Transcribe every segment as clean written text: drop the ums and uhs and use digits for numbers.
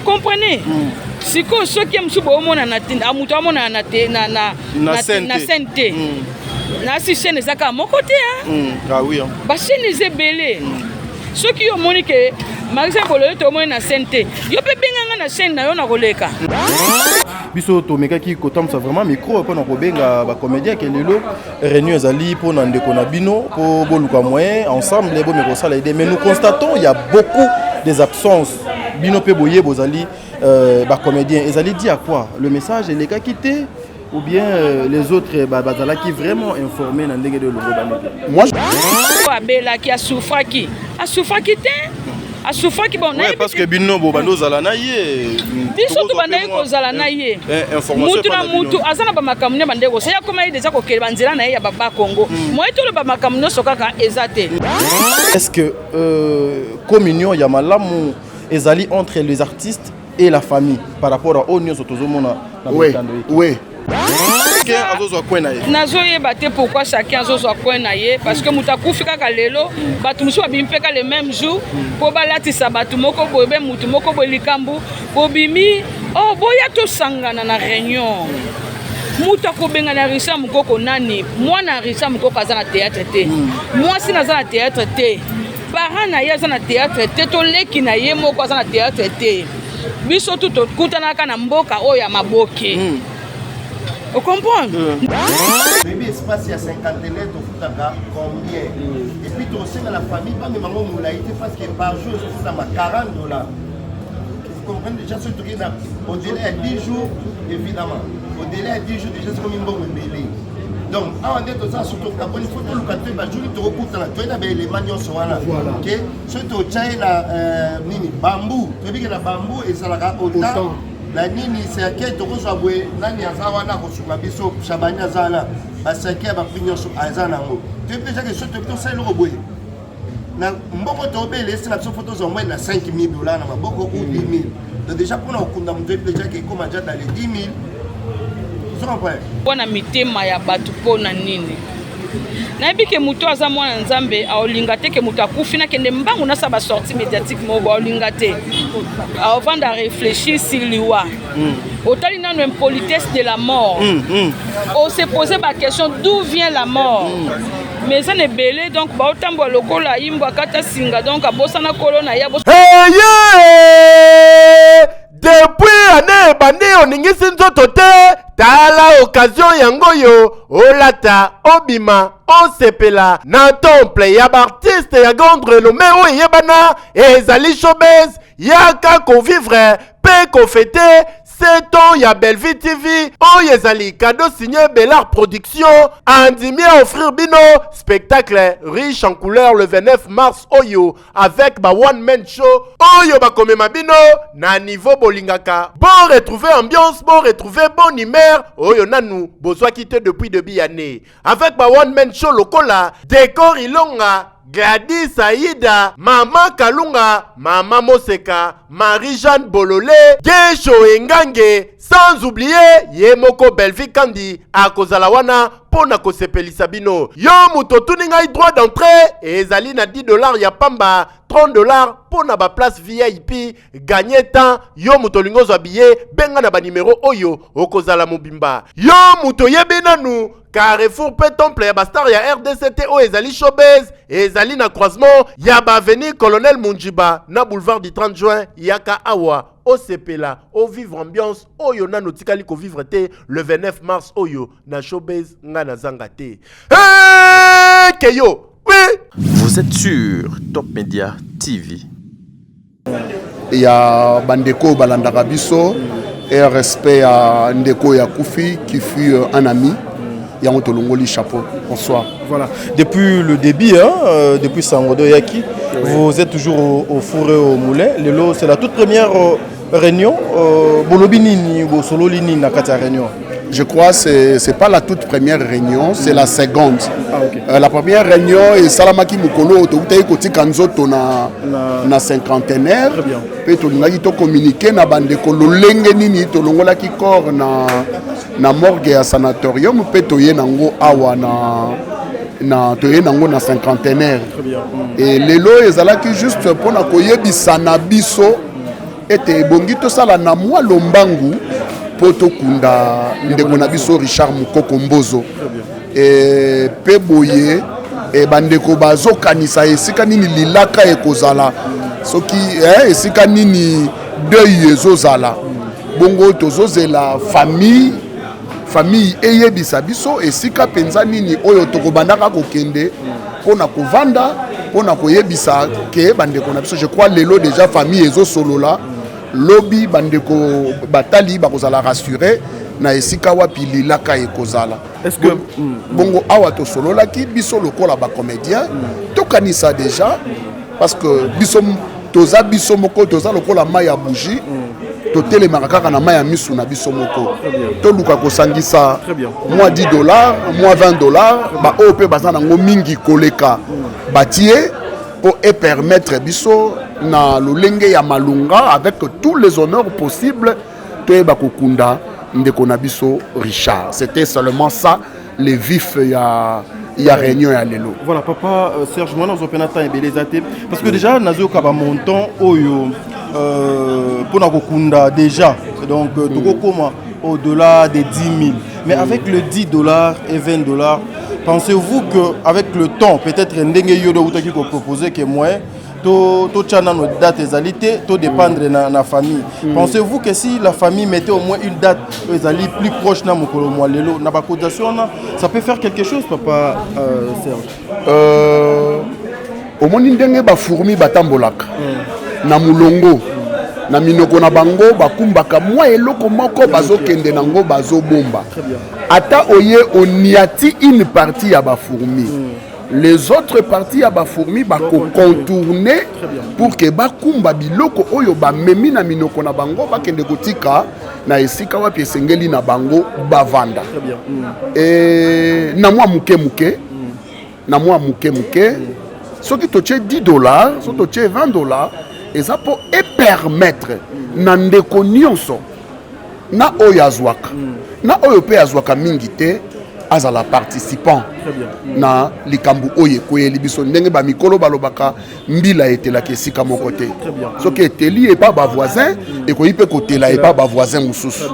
Comprenez? Sikoyo soki ye mosusu bomonana te, moto amonana te na scène te, nasi chaîne eza kaka moko te. Ah oui. Bachaîne eza ebele. Soki yo omoni ke Marisa Boloyo tomoni na scène te, yo mpe benganga na chaîne na yo na koleka. Biso tomekaki kotambusa vraiment micro mpona kobenga bacomédien ke lelo réunion ezali mpona ndeko na bino, mpo boluka moyen ensemble bomeka kosala aide. Mais nous constatons, il y a beaucoup des absences. Bino mpe boye bozali bacomédien, ezali dit à quoi? Le message elekaki te ou bien les autres bazalaki vraiment informés na ndenge de longo banete? Moi, abelaki, asufraki, asufraki te, asufraki bon. Ouais, parce que bino bo bando ozala na ye. Biso tobandaki kozala na ye. Mutu na mutu aza na bamakambo ne bandeko kosala. Akoma ye deja kokele banzela na ye ya babakongo moye toloba makambo nyonso kaka eza te. Est-ce que communion ya malamu ezali entre les artistes et la famille par rapport à oyo nyonso tozomona na mitando? Oui. Azozwa coin na ye. Nazoyeba te pourquoi chacun azozwa coin na ye, parce que moto akufi kaka lelo, bato mosusu babimi mpe ka le même jour mpo balatisa bato moko boye be motu moko boye likambo bobimi. Oh, boya tosangana na réunion. Moto akobengana Richard Mokoko nani? Mwana Richard Mokoko aza na théâtre te, mwasi naza na théâtre te, parent na ye aza na théâtre te, toleki na ye moko aza na théâtre te. Biso tu tokutanaka na mboka oyo ya maboke, ocomprendre? Toyebi espace ya cinquantenaire tofutaka combien, et puis tosenga na famille bamemango molai te, parce que par jour ezofutama 40 $. Vous comprenez déjà? Soki tokei na au-delà ya 10 jours, évidemment au-delà ya 10 jours déjà sokomi mbongo ebele. Donc awa nde toza, surtout kaboni, faut toluka toye bajuli, tokokutana, toye na baelema nyonso wana ke soki totya ye na nini, bambu, toyebi ke na bambu ezalaka autant na nini, cercueil tokozwa boye. Nani aza wana akosunga biso? Shabani aza wana, bacercueil ya baprix nyonso aza nango. Toyebi déjà ke soki toyebi tosala eloko boye na mbongo tobele esi na biso, faut tozwa moins na 5000 $ na maboko ou 10 000. Donc déjà mpona kokunda moto, oyebi déjà ke ekoma déjà dans les 10 000. Ozo comprendre? Wana mitema ya bato mpo na nini? Nayebi ke moto aza mwana Nzambe, aolinga te ke moto akufi nakende mbangu nasala basortie médiatique moko. Aolinga te, aovanda réfléchir sur liwa. Otali nano impolitesse de la mort, ose pose baquestion: d'où vient la mort? Mais eza na ebele, donc baotambola lokola yimbo akata singa, donc abosana kolo na ye. Eye depuis ane ebandi, oningisi nzoto te. Tala occasion yango oyo olata, obima, osepela na temple ya baartiste ya grande renommée oyo eyebana, ezali Showbuzz. Yaka kovivre mpe kofêter 7 ans ya Bellevue TV. Oyo ezali cadeau signé Bellar Production, andimi à offrir bino spectacle riche en couleur le 29 mars oyo, avec ba one man show oyo bakomema bino na niveau bolingaka. Bo retrouver ambiance, bo retrouver bonne humeur oyo nanu bozwaki te depuis début année, avec ba one man show lokola Décor Ilonga, Gladys Aida, Mama Kalunga, Mama Moseka, Marie-Jeanne Bolole, Gesho Engange, sans oublier ye moko Belvi Kandi akozala wana mpo na kosepelisa bino. Yo moto otuni ngai, droit d'entrée ezali na 10 $ ya pamba, 30 $ mpo na baplace VIP. Gagne temps, yo moto olingi ozwa billet, benga na banimero oyo, okozala mobimba. Yo moto oyebi nanu carrefour mpe temple ya bastar ya RDC te, oyo ezali Showbuzz, ezali na croisement ya baavenue Colonel Munjiba na boulevard du 30 juin. Yaka awa, osepela, ovivre ambiance oyo nanu otikali kovivre te le 29 mars oyo na Showbuzz. Ngai nazanga te. Hey, keyo oui. Vous êtes sur Top Media TV. Ya bandeko oyo balandaka biso et respect ya ndeko oyo akufi, qui fut un ami, yango tolongoli chapeau. Bonsoir. Voilà. Depuis le début, hein, depuis Sangodo Yaki, oui, vous êtes toujours au four et au moulin. Lelo, c'est la toute première réunion. Bolobi nini, bosololi nini na kati ya réunion? Je crois que ce n'est pas la toute première réunion, c'est la seconde. Ah, okay. La première réunion esalamaki mokolo tokutaki kotika nzoto na cinquantenaire mpe tolingaki tocommuniquer na bandeko lolenge nini tolongolaki corps na morgue ya sanatorium mpe toye nango awa na toye nango na cinquantenaire. Et lelo ezalaki juste mpona koyebisa na biso. Ete ebongi tosala na mwa lombangu mpo tokunda ndeko na biso Richard Mukoko Mbozo. E, mpe boye e, bandeko bazokanisa esika nini lilaka ekozala, soki esika nini deuil ezozala. Bongo tozozela famille eyebisa biso esika mpenza nini oyo tokobandaka kokende mpona kovanda, mpona koyebisa ke bandeko na biso. Je crois lelo déjà famille ezosolola, lobi bandeko batali bakozala rassuré na esika wapi lilaka ekozala. Est-ce que Bongo awa tosololaki biso lokola bacomédien, tokanisa déjà, parce que biso toza biso moko, toza lokola mai ya bougie, totelemaka kaka na mai ya misu na biso moko. Toluka kosangisa mwa 10 $, mwa 20 $, baoyo mpe baza nango mingi koleka batie, mpo epermettre biso na lolenge ya malunga, avec tous les honneurs possibles, toyeba kokunda ndeko na biso Richard. C'était seulement ça le vif ya réunion ya lelo. Voilà, papa Serge, mwana ozopena temps ebele eza te, parce que déjà nazoyoka bamontant oyo mpona kokunda déjà, donc tokokoma au-delà des 10 000. Mais avec le 10 $ et 20 $, pensez-vous que avec le temps, peut-être ndenge yo outaki koproposer que moyen totya nano date ezali te, todépendre na famille, pensez-vous que si la famille mettait au moins une date oyo ezali plus proche na mokolo mwa lelo na bacotisation wana, ça peut faire quelque chose, papa Serge? Omoni ndenge bafourmi batambolaka na molongo, na minoko na bango bakumbaka mwa eloko moko, bazokende nango, bazobomba. Ata oye oniati une partie ya bafourmi, les autres parties ya bafourmi bakocontourne pour ke bakumba biloko oyo bamemi na minoko na bango, bakende kotika na esika wapi esengeli na bango bavanda. E, na mwa moke moke, na mwa moke moke, soki totie 10 $, soki totie 20 $, eza mpo epermettre na ndeko nyonso, na oyo azwaka, na oyo mpe azwaka mingi te, azala participant na likambo oyo ekweyeli biso. Ndenge bamikolo balobaka, mbila etelaka esika moko te. Soki eteli epa bavoisin, ekoki mpe kotela epa bavoisin mosusu.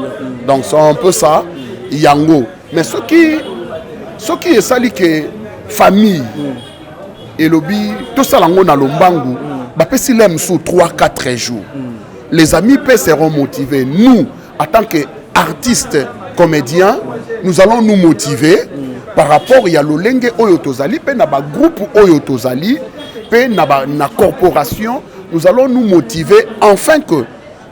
Donc c'est un peu ça yango. Mais soki esali ke famille elobi tosala yango na lombangu, bapesi le mosusu 3 4 jours, les amis mpe seront motivés. Nous, en tant que artistes comédiens, nous allons nous motiver par rapport ya lolenge oyo tozali mpe na bagroupe oyo tozali mpe na corporation. Nous allons nous motiver enfin que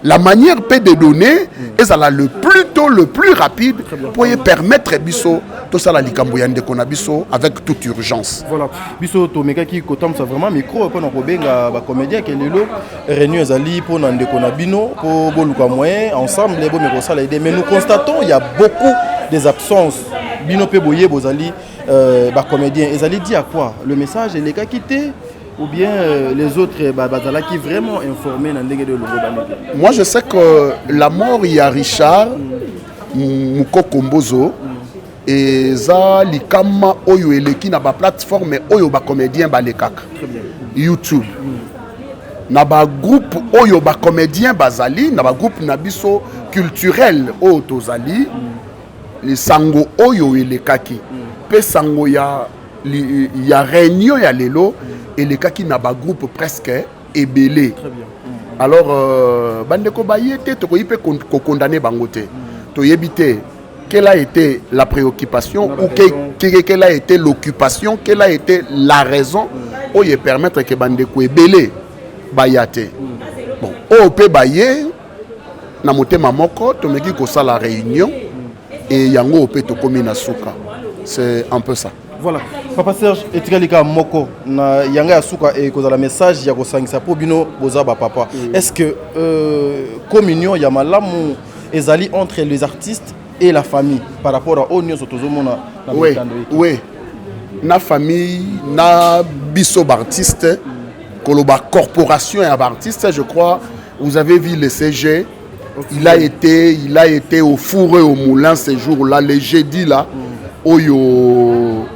la manière mpe de donner ezala le plus tôt, le plus rapide, po permettre biso tosala likambo ya ndeko na biso avec toute urgence. Voilà, biso tomekaki kotambusa vraiment micro mpona kobenga bacomédien ke lelo réunion ezali mpona ndeko na bino, mpo boluka moyen ensemble bomeka kosala aide. Mais nous constatons, il y a beaucoup des absences. Bino mpe boye bozali bacomédien, ezali dû à quoi? Le message elekaki te ou bien les autres bazalaki vraiment informés na ndenge de longo baneke? Moi, je sais que la mort ya Richard Mukoko Mbozo eza likama oyo eleki na baplateforme oyo bacomédien balekaka, YouTube, na bagroupe oyo bacomédien bazali, na bagroupe na biso culturel oyo tozali. Sango oyo elekaki mpe sango ya réunion ya lelo elekaki na bagroupe presque ebele. Alors bandeko baye te, tokoki mpe kokondane bango te. Toyebi te quelle a été la préoccupation ou quelle a été l'occupation, quelle a été la raison oyo epermettre ke bandeko ebele baya te. Bon, oyo mpe baye na motema moko, tomeki kosala réunion e yango mpe tokomi na suka. C'est un peu ça. Voilà, papa Serge, etikali kaka moko na yanga ya suka, ekozala message ya kosangisa mpo bino boza bapapa. Est ce que communion ya malamu ezali entre les artistes et la famille par rapport à oyo nyonso tozomona na Oui, oui, na famille na biso baartiste, koloba corporation ya baartiste, je crois vous avez vu le CG, il a été au four et au moulin ces jours-là, les jeudi là, oyo.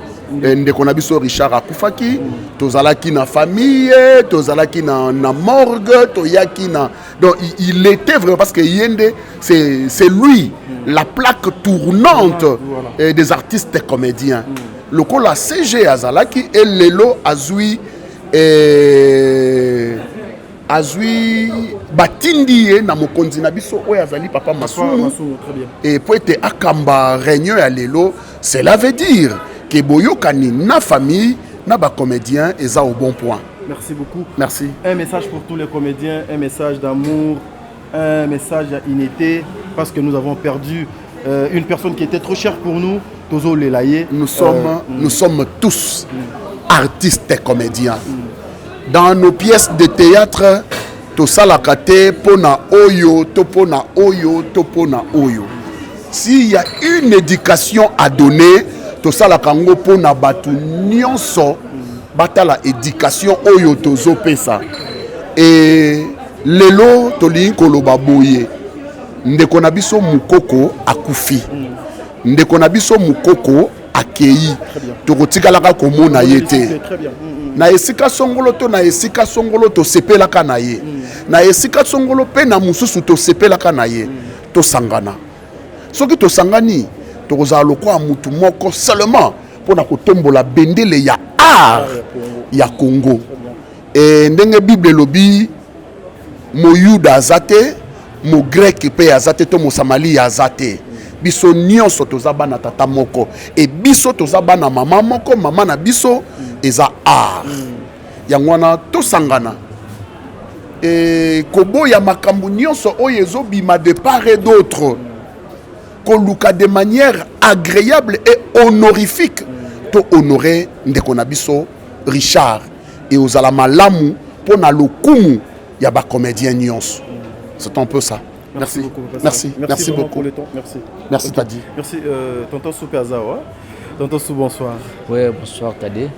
Eh, ndeko na biso Richard akufaki, tozalaki na famille, tozalaki na morgue, toyaki na, donc il était vraiment, parce que ye nde, c'est lui la plaque tournante des artistes comédiens. Lokola CG azalaki, e lelo azwi batindi ye na mokonzi na biso oyo azali papa Masumu. Masumu, très bien. E po ete akamba réunion ya lelo, cela veut dire ke boyokani na famille na bacomédien eza au bon point. Merci beaucoup. Merci. Un message pour tous les comédiens, un message d'amour, un message à unité, parce que nous avons perdu une personne qui était trop chère pour nous, Tozo Lelaye. Nous sommes tous artistes et comédiens. Dans nos pièces de théâtre, tosalaka te mpona oyo to mpona oyo to mpona oyo. S'il y a une éducation à donner, tosalaka yango mpona bato nyonso batala éducation oyo tozopesa. E lelo tolingi koloba boye: ndeko na biso Mokoko akufi, ndeko na biso Mokoko akei, tokotikalaka komona ye te. Très bien. Na esika songolo to na esika songolo tosepelaka na ye, na esika songolo mpe na mosusu tosepelaka na ye. Tosangana, soki tosangani, tokozala lokola mutu moko seulement mpona kotombola bendele ya art ya Congo. E ndenge Bible elobi, Moyuda aza te, Mogreke mpe aza te, to Mosamalia aza te, biso nyonso toza bana tata moko e biso toza bana mama moko. Mama na biso eza art. Yango wana tosangana e koboya makambo nyonso oyo ezobima de part et d'autre, koluka de manière agréable et honorifique to honorer ndeko na biso Richard e ozala malamu mpo na lokumu ya bacomédien nyonso. C'est un peu ça. Merci, beaucoup, papa. Merci. Merci, Merci vraiment beaucoup. pour le temps. Merci. Merci. Ok. Tadi. Merci, tonton Soupe Azawa. Tonton Sou, bonsoir. Ouais, bonsoir Tadé.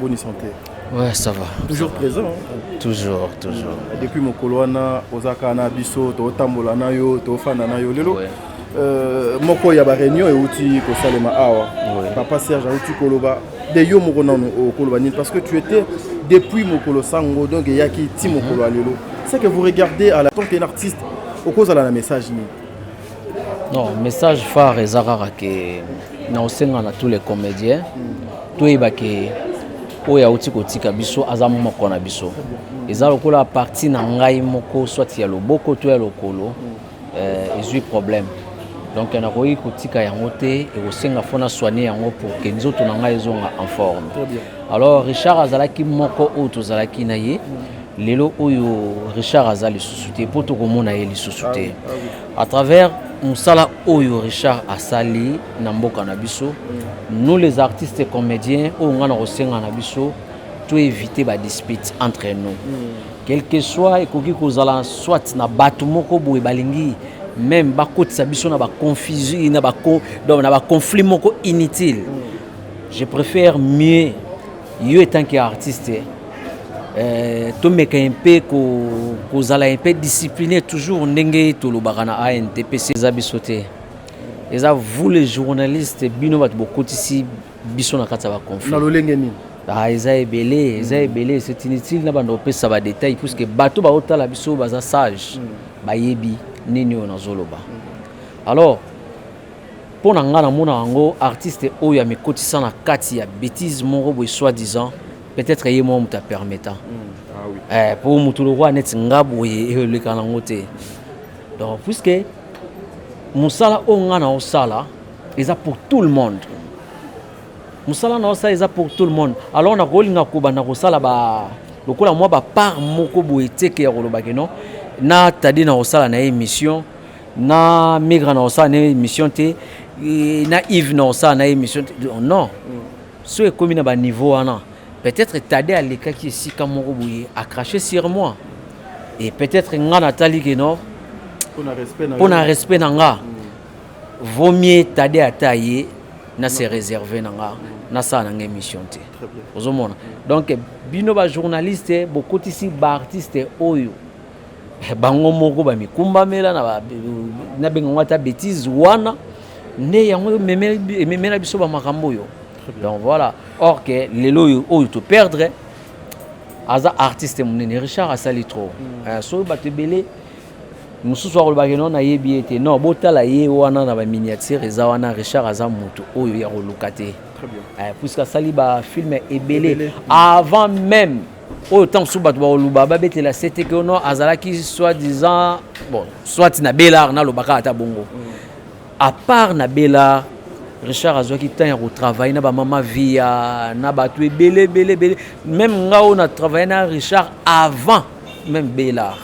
Bonne santé? Ouais, ça va. Toujours présent, hein? Toujours, toujours. Depuis mokolo wana ozaka na biso, totambola na yo, tofanda na yo lelo. Moko ya baréunion euti kosalema awa. Papa Serge auti koloba de yo moko nanu okoloba nini? Parce que tu étais depuis mokolo sango donc eyaki ti mokolo ya lelo. C'est que vous regardez à la tant qu'un artiste, okozala na message nini? Non, message phare eza kaka ke na osenga na tous les comédiens toyeba ke oyo auti kotika biso aza moko na biso. Eza lokola parti na ngai moko, soit ya loboko to ya lokolo, ezwi problème, donc nakoki kotika yango te. Ekosenga fo na soigner yango pour ke nzoto na ngai ezonga en forme. Très bien. Alors Richard azalaki moko oyo tozalaki na ye. Lelo oyo Richard aza lisusu te mpo tokomona ye lisusu te. À travers mosala oyo Richard asali na mboka na biso, nous les artistes et comédiens, oyo ngai na kosenga na biso toéviter badispute entre nous, quel que soit ekoki kozala, soit na bato moko boye balingi même bakotisa biso na baconfusion, donc na baconflit moko inutile. Je préfère mieux yo étant que artiste, tomeka mpe kozala un peu discipliné toujours ndenge tolobaka na ANTPC. Eza biso te, eza vous les journalistes, bino bato bokotisi biso na kati ya baconflit. Na lolenge nini? Ah, eza ebele, eza ebele, c'est inutile na banda kopesa badétail puisque bato baotala biso baza sage, bayebi nini oyo nazoloba. Alors mpo na ngai, namona yango artiste oyo amikotisa na kati ya bêtise moko boye soi disant, peut-être ye moko moto apermettant. Ah oui. Eh, mpo moto lokwa neti nga boye eleka nango te. Donc puisque mosala oyo nga na osala eza pour tout le monde, mosala na osala eza pour tout le monde, alors nakolinga kobanda kosala ba lokola mwa bapart moko boye teke ya koloba ke non, na Tadi na kosala na ye émission, na Migra na kosala na ye émission te, na Yves na kosala na ye émission te. Non, so ekomi na baniveau wana, peut-être Tade alekaki esika moko boye, acraché sur moi, et peut-être nga natali ke non, mpona respect na mpo na yo. Respect na nga, vaut mieux Tade ata ye na se réserve na nga, nasala na nga émission te. Très bien. Ozomona, donc bino bajournaliste bokotisi baartiste oyo bango moko bamikumbamela na nabenga yango ata bétise wana nde yango ememela biso bamakambo oyo. Très Donc voilà, or que lelo oyo oyo to perdre aza artiste monene. Richard asali trop. Soki bato ebele mosusu akolobaki no nayebi ye te, non, botala ye wana na baminiature eza wana. Richard aza moto oyo ya koluka te, puisque asali bafilm ebele avant même oyo. Ntango mosusu bato bakoluba babetela sete ke no azalaki soit disant, bon, soit na Belar, nalobaka ata bongo. À part na Belar, Richard azwaki temps ya kotravaille na bamama Via, na bato ebele ebele ebele. Même nga oyo na travaille na Richard avant même Belar,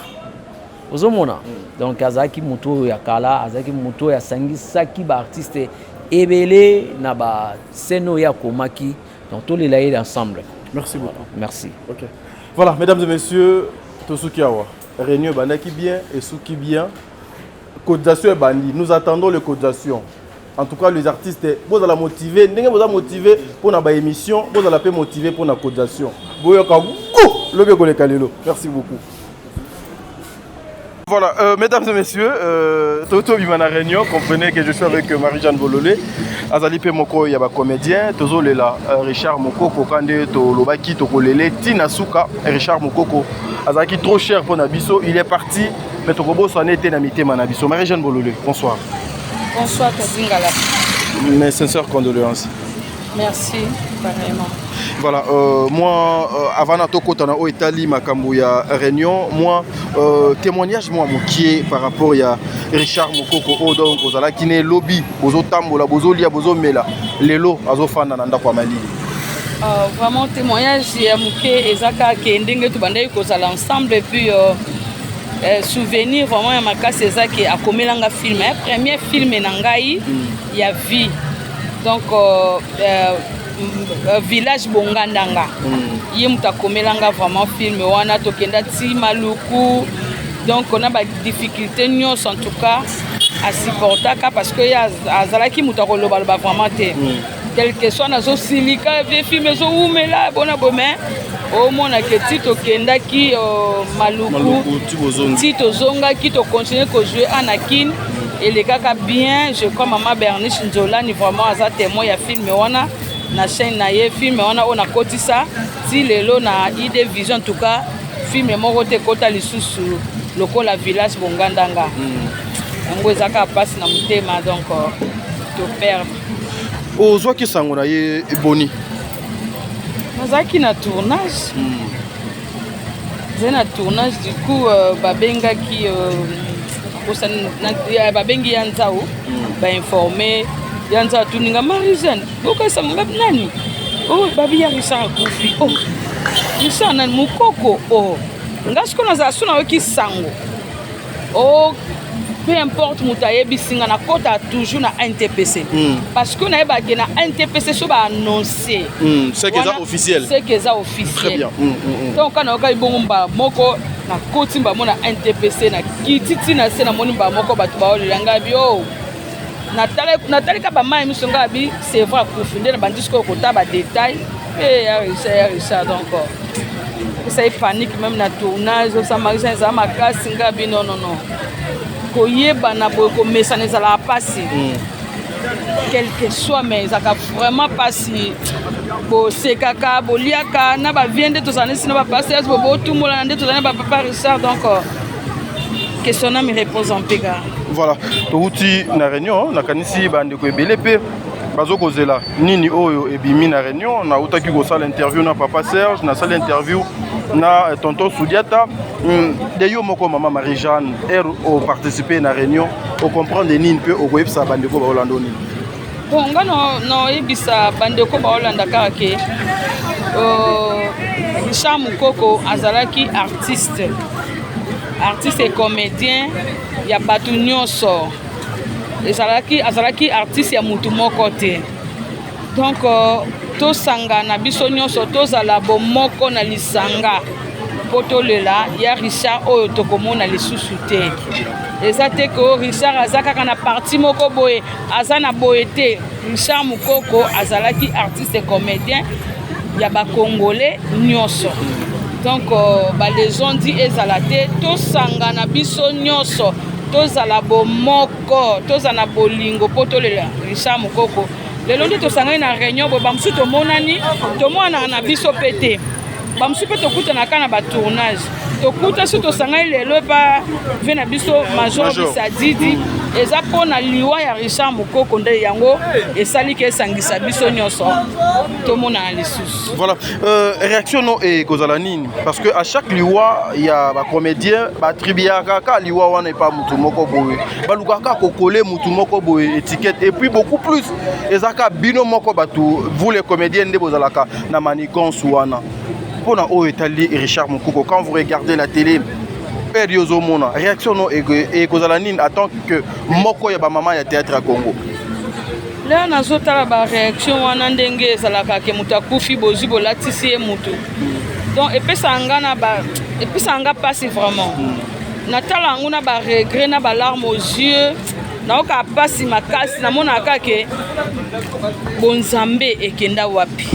ozomona. Donc azalaki moto oyo ya kala, azalaki moto oyo asangisaki baartiste ebele na bascène oyo akomaki. Donc tolela ye ensemble. Merci beaucoup. Merci. Ok. Voilà, mesdames et messieurs, tosuki awa. Réunion ebandaki bien esuki bien. Cotisation ebandi. Nous attendons les cotisations. En tout cas, les artistes, bozala motivé. Ndenge boza motivé pour na ba émission, bozala pe motivé pour na cotisation. Boyoka go lobi koleka lelo. Merci beaucoup. Voilà, mesdames et messieurs, Toto Bimana Réunion, comprenez que je suis avec Marie-Jeanne Bololé, azali pe moko ya ba comédien, tozolela Richard Mokoko kande tolobaki tokolele tina suka. Richard Mokoko azalaki trop cher pour na biso, il est parti, mais tokobosana ete na mitema na biso. Marie-Jeanne Bololé, bonsoir. Bonsoir, Tazingala. Mes sincères condoléances. Merci, pareillement. Voilà, moi, avant na tokota na oyo etali makambo ya réunion, moi, témoignage moi mokie par rapport ya Richard Mokoko oyo donc ozalaki ne lobi, bozotambola, bozolia, bozomela, lelo azofanda na ndako ya malili. Vraiment, témoignage ya moke eza kaka ke ndenge tobandaki kozala ensemble et puis souvenir vraiment ya makasi eza ke akomelanga film, premier film na ngai ya vie, donc Village Bongandanga. Ye moto akomelanga vraiment film wana, tokenda ti Maluku, donc na badifficulté nyonso, en tout cas asupportaka parce que ye azalaki moto akolobaloba vraiment te. Quelque soit nazosilika, vie film ezowumela bona boye, mais omonake ti tokendaki Maluku, ti tozongaki, tocontinue kojouer Anakin, elekaka bien. Je crois mama Bernice Nzolani vraiment aza témoin ya film wana na chaîne na ye, film wana oyo nakotisa ti lelo na ID Vision. En tout cas, film moko te ekota lisusu lokola Village Bongandanga. Yango eza kaka mpasi na motema, donc toperdre. Ozwaki sango na ye eboni? Nazalaki na tournage, ezali na tournage, du coup babengaki babengi ya Nzau, bainforme ya Nzau, atuninga Marie Jeanne bokasango nani? Oh, babi ya Richard akufi. Oh, Richard nani? Mokoko. Oh, nga sikoyo nazala so nayoki sango o, peu importe moto ayebisi nga, nakota toujours na NTPC parce que nayebake na NTPC so baannonce. C'est que eza officiel. C'est que eza officiel. Très bien. Donc kana nayoka bongo, mbala moko nakoti mbala na NTPC, nakiti ntina se, namoni mbala moko bato baolela ngai bi o natalika bamai miso ngai abi c'est vrai akufi. Nde na bandi sikoyo kota badetail e ya Richard, ya Richard. Donc esali panique même na tournage, osamarisa ezala makasi. Ngai bi non, non, non, koyebana boye, komesana ezalaka mpasi quelque soit, mais ezalaka vraiment mpasi. Bosekaka, boliaka na bavie nde tozala nesi na bapaster bo botumbolana nde tozala na bapapa Richard. Donc que son âme repose en paix kaka. Voilà, touti na réunion. Nakanisi bandeko ebele mpe bazokozela nini oyo ebimi na réunion. Nautaki kosala interview na papa Serge, nasali interview na tonton Sudiata de yo moko. Mama Marie Jeanne, ere oparticipe na réunion, ocomprendre nini mpe okoyebisa bandeko baolanda nini? Bon, nga noyebisa bandeko baolanda kaka ke Richard Mokoko azalaki artiste, artiste et comédien ya bato nyonso. Ezalaki, azalaki artiste ya mutu moko te. Donc tosangana biso nyonso, tozala bomoko na lisanga mpo tolela ya Richard oyo tokomona lisusu te. Eza te ke Richard aza kaka na parti moko boye, aza na boye te. Richard Mokoko azalaki artiste comédien ya bacongolais nyonso. Donc balezondi ezala te, tosangana biso nyonso, tozala bomoko, tozala na bolingo mpo tolela Richard Mokoko. Lelo nde tosangani na réunion boye, bamosusu tomonani, tomonanaka na biso mpe te, bamosusu mpe tokutanaka na batournage, tokuta so tosangani lelo epa ve na biso Major Bisadidi. Eza mpo na liwa ya Richard Mokoko nde yango esali ke esangisa biso nyonso, tomonana lisusu. Voilà, réaction no ekozala nini? Parce que à chaque liwa ya bacomédien, baattribuaka kaka liwa wana epa mutu moko boye, balukaka kokole mutu moko boye étiquette. Et puis beaucoup plus eza kaka bino moko bato, vous les comédiens, nde bozalaka na manigance wana. Mpona oyo etali Richard Mokoko, quand vous regardez la télé, père, yo ozomona, réaction no ekozala nini en tant que moko ya bamama ya théâtre ya Congo? Lelo nazotala baréaction wana, ndenge ezalaka ke moto akufi, bozwi bolatisi ye motu. Donc epesaka nga na ba epesaka nga mpasi vraiment. Natala yango na baregret, na balarme aux yeux, nayoka mpasi makasi. Namonaka ke bonzambe ekenda wapi,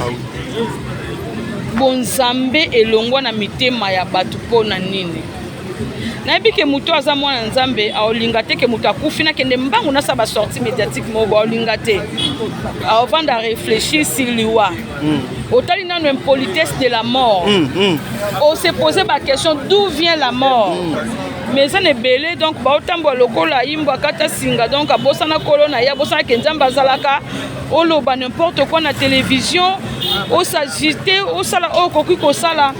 bonzambe elongwa na mitema ya bato. Mpo na nini? Nayebi ke moto aza mwana Nzambe, aolinga te ke moto akufi nakende mbangu nasala basortie médiatique moko. Aolinga te, aovanda réfléchir sur liwa. Otali nano impolitesse de la mort, ose pose baquestion: d'où vient la mort? Mais eza na ebele, donc baotambola lokola yimbo akata singa, donc abosana kolo na ye, abosana ke Nzambe azalaka. Oloba n'importe quoi na télévision, osagite, osala oyo okoki kosala.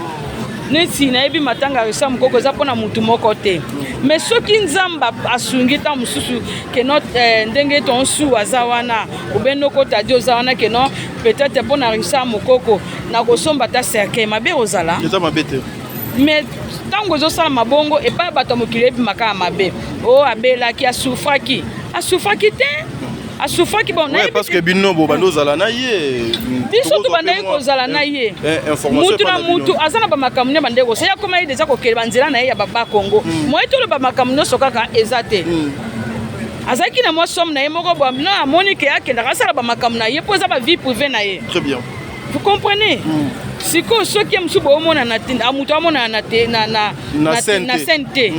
Neti nayebi matanga ya Richard Mokoko eza mpona mutu moko te, mais soki Nzambe asungi, ntango mosusu keno ndenge tonsu aza wana, obe noko tadi oza wana, keno peut-être mpona Richard Mokoko nakosomba ata cercueil, mabe ozala? Eza mabe te. Mais ntango ezosalama bongo epai bato ya mokili ebimaka ya mabe: oyo abelaki, asufraki. Asufraki te, asufraki bon. Ouais, parce que bino bo bando ozala na ye. Biso tobandaki kozala na ye. Mutu na mutu aza na bamakambo ne bandeko kosala. Akoma ye deja kokele banzela na ye ya baba Kongo. Moye toloba makambo nyonso kaka eza te. Azalaki na mwa somme na ye moko bo no, amoni ke akendaka asala bamakambo na ye mpo eza bavie privée na ye. Très bien. Vous comprenez? Sikoyo soki ye mosusu boomona moto amonana na scène te,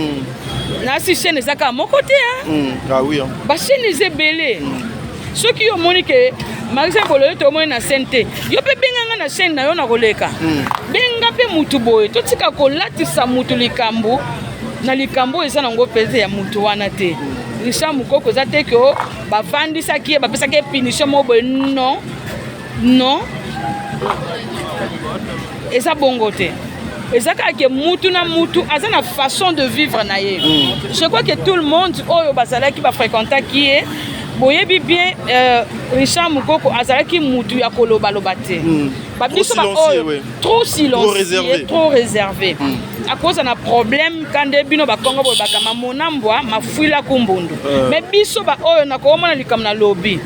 nasi chaîne eza kaka moko te. Ah oui. Bachaîne eza ebele. Soki yo omoni ke Marise Boloyo tomoni na scène te, yo mpe benganga na chaîne na yo na koleka, benga mpe mutu boye. Totika kolatisa mutu likambo na likambo oyo eza nango mpenza ya mutu wana te. Richard Mokoko eza te ke bavandisaki ye, bapesaki ye punition moko boye. Non, non, eza bongo te. Eza kaka ke mutu na mutu aza na façon de vivre na ye. Je crois que tout le monde oyo bazalaki bafréquentaki ye boyebi bien, Richard Mokoko azalaki mutu ya kolobaloba te. Babiso baoyo trop silencieux, trop réservé, akoza na problème ka nde bino Bakongo bolobaka mamona mbwa mafwila kumbundu. Mais biso baoyo nakomona likambo na lobi,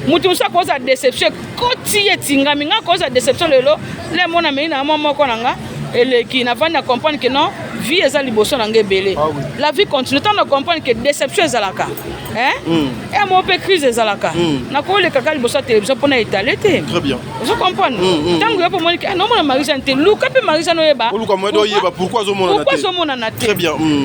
mutu mosusu akoza déception ekoti, etingami. Nga akoza déception lelo, le mona mei na mwa moko na nga eleki, navandi na comprendre ke non, vie eza liboso na nga ebele. La vie continue. Ntango na comprendre ke déception ezalaka e mo mpe crise ezalaka, nakolekaka liboso ya télévision mpona etale te. Ozo comprendre? Ntango yo mpo omoni ke nomona Marie-Jeanne te, luka mpe Marie-Jeanne, oyeba pourquoi azomonana te.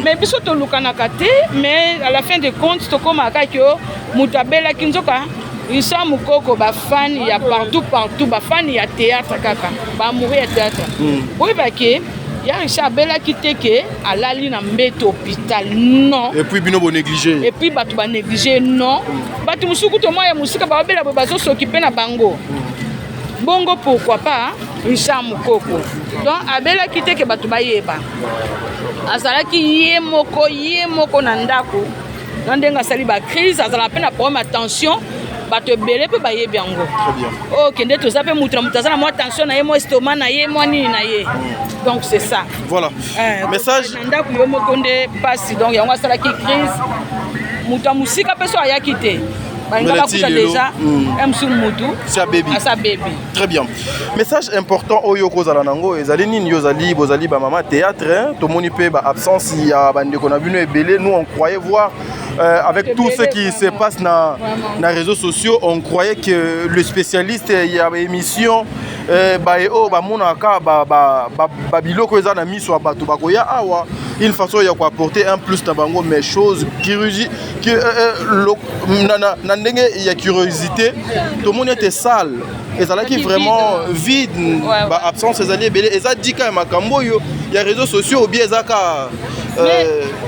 Mais biso tolukanaka te. Mais à la fin de compte, tokomaka kaka moto abelaki. Nzoka Richard Mokoko, bafani ya partout partout, bafani ya théâtre kaka, baamoureux ya théâtre, oyebake ya Richard abelaki te ke alali na mbeto hôpital, non. Et puis bino bonéglige. Et puis bato banéglige, non. Bato mosusu kutu mwa ya mosika babela boye, bazosokipe na bango bongo. Pourquoi pas Richard Mokoko? Donc abelaki te ke bato bayeba. Azalaki ye moko, ye moko na ndako na ndenge asali bacrise, azala mpe na problème ya tension. Bato ebele mpe bayebi yango. Oyo kende toza mpe mutu na moto aza na mwa tension na ye, mwa estomac na ye, mwa nini na ye. Donc c'est ça. Voilà, message. Na ndako yo moko nde mpasi. Donc yango asalaki crise, moto ya mosika mpe so ayaki te, balinga bakuta déjà msu mutu asa bebi. Très bien. Message important oyo kozala nango ezali nini? Yo ozali, bozali bamama théâtre, tomoni mpe baabsence ya bandeko na bino ebele. Nous, on croyait voir, avec tout ce qui se passe na réseaux sociaux, on croyait que le spécialiste ya émission baye oyo bamonaka babiloko eza na miso ya bato bakoya awa. Une façon ya koapporter un plus na bango, mais chose curiosité na, na, na ndenge ya curiosité, tomoni ete salle ezalaki vraiment vide. Ba absence ezali ebele. Eza dika ya makambo oyo ya réseaux sociaux ou bien eza ka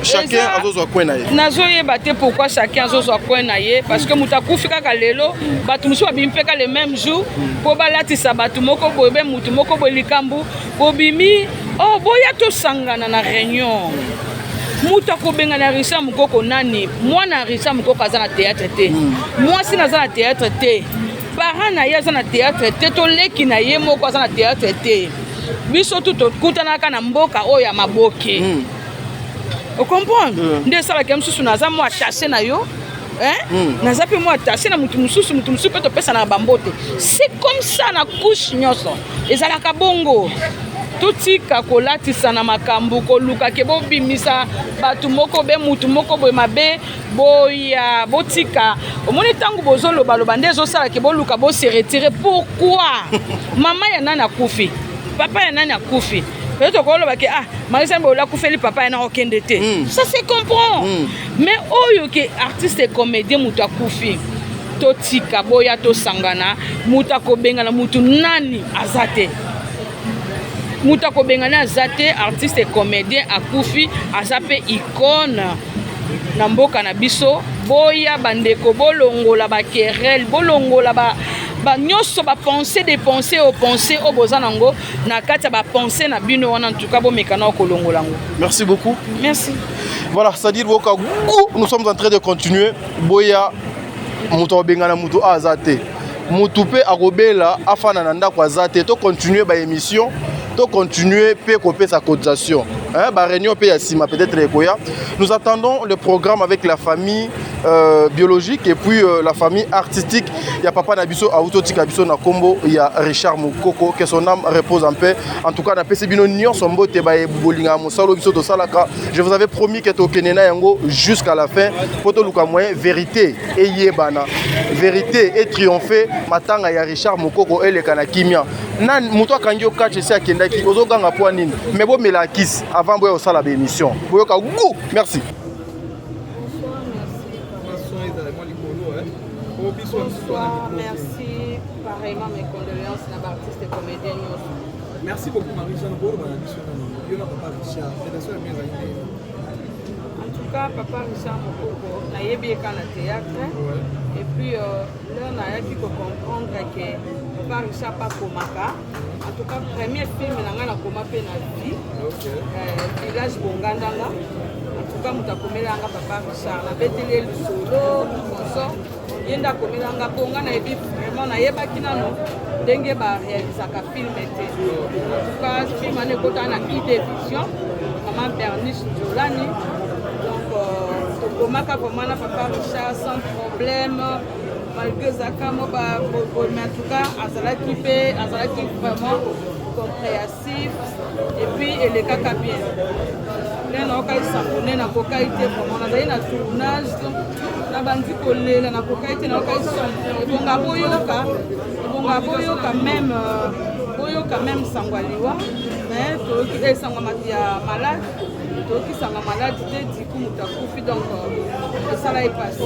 chacun azozwa coin na ye? Nazoyeba te pourquoi chacun azozwa coin na ye, parce que moto akufi kaka lelo, bato mosusu babimi mpe ka le même jour mpo balatisa bato moko boye be motu moko boye likambo. Bobimi, oh, boya tosangana na réunion. Moto akobengana Richard Mokoko nani? Mwana Richard Mokoko aza na théâtre te, mwasi na aza na théâtre te, parent na ye aza na théâtre te, toleki na ye moko aza na théâtre te. Biso tu tokutanaka na mboka oyo ya maboke. Ocomprendre nde esalaka mosusu naza mwa attaché na yo, hein? Naza mpe mwa attaché na motu mosusu, motu mosusu mpe topesanaka bambote. C'est comme ça na couche nyonso ezalaka bongo. Totika kolatisa na makambo, koluka ke bobimisa bato moko be mutu moko boye mabe. Boya, botika. Omoni, ntango bozolobaloba nde ezosala ke boluka bose retirer. Pourquoi? Mama ya nani akufi? Papa ya nani akufi? Peut-être okoloba ke ah, Marisa Bola akufeli papa ya na okende te. Ça se comprend. Mais oyo ke artiste et comédien, moto akufi, totika, boya tosangana. Moto akobengana motu nani aza te, moto akobengana aza te. Artiste et comédien akufi, aza mpe icône na mboka na biso. Boya bandeko, bolongola baquerelles, bolongola ba, ba nyonso, bapensées de pensée o pensée oyo boza nango na kati ya bapensées na bino wana. En tout cas, bomeka na kolongola yango. Merci beaucoup. Merci. Voilà, c'est-à-dire boka goût, nous sommes en train de continuer. Boya, moto akobengana moto aza te, motu mpe akobela afanda na ndako aza te. Tocontinue baémission, tocontinue mpe kopesa cotisation, hein, baréunion mpe ya nsima peut-être ekoya. Nous attendons le programme avec la famille biologique et puis la famille artistique ya papa na biso auti otika biso na nkombo ya Richard Mokoko. Que son âme repose en paix. En tout cas, napesi bino nyonso mbote bolingaka mosala oyo biso tosalaka. Je vous avais promis ke tokende na yango jusqu'à la fin mpo toluka moyen vérité eyebana, vérité etriomphe, matanga ya Richard Mokoko eleka na kimia. Nani moto akangi yo catch esi akendaki, ozoganga mpo nini? Mais bomela kisi avant boya kosala baémission, boyoka goût. Merci. Bonsoir, merci. Pareillement, mes condoléances à l'artiste et comédien nyonso. Merci beaucoup, Marie-Jeanne. Boloba na biso nano, yo na papa Richard, relation ya bien ezali ndenge? En tout cas, papa Richard Mokoko, nayebi ye kaka na théâtre. Et puis, l'heure nayaki kocomprendre ke papa Richard pakomaka, en tout cas, premier film na ngai nakoma mpe na vie, Village Bongandanga. En tout cas, moto akomelanga papa Richard, nabeteli ye lisolo consort, ye nde akomelanga mpo nga nayebi vraiment, nayebaki nano ndenge baréalisaka film te. En tout cas, film wana ekotaka na ID Vision, mama Bernice Jolani. Donc tokomaka vraiment na papa Richard sans problème, malgré ezalaka mo mais en tout cas azalaki mpe, azalaki vraiment compréhensif et puis elekaka bien. Nde nayokai sango nde nakokai te vraiment. Nazali na tournage, nabandi kolela, nakokai te, nayokai sango. Ebonga boyoka, ebonga boyoka même, boyoka même sango ya liwa, mais toyoki sango ya malade, toyoki sango ya malade te. Diku moto akufi, donc esala ye pasi.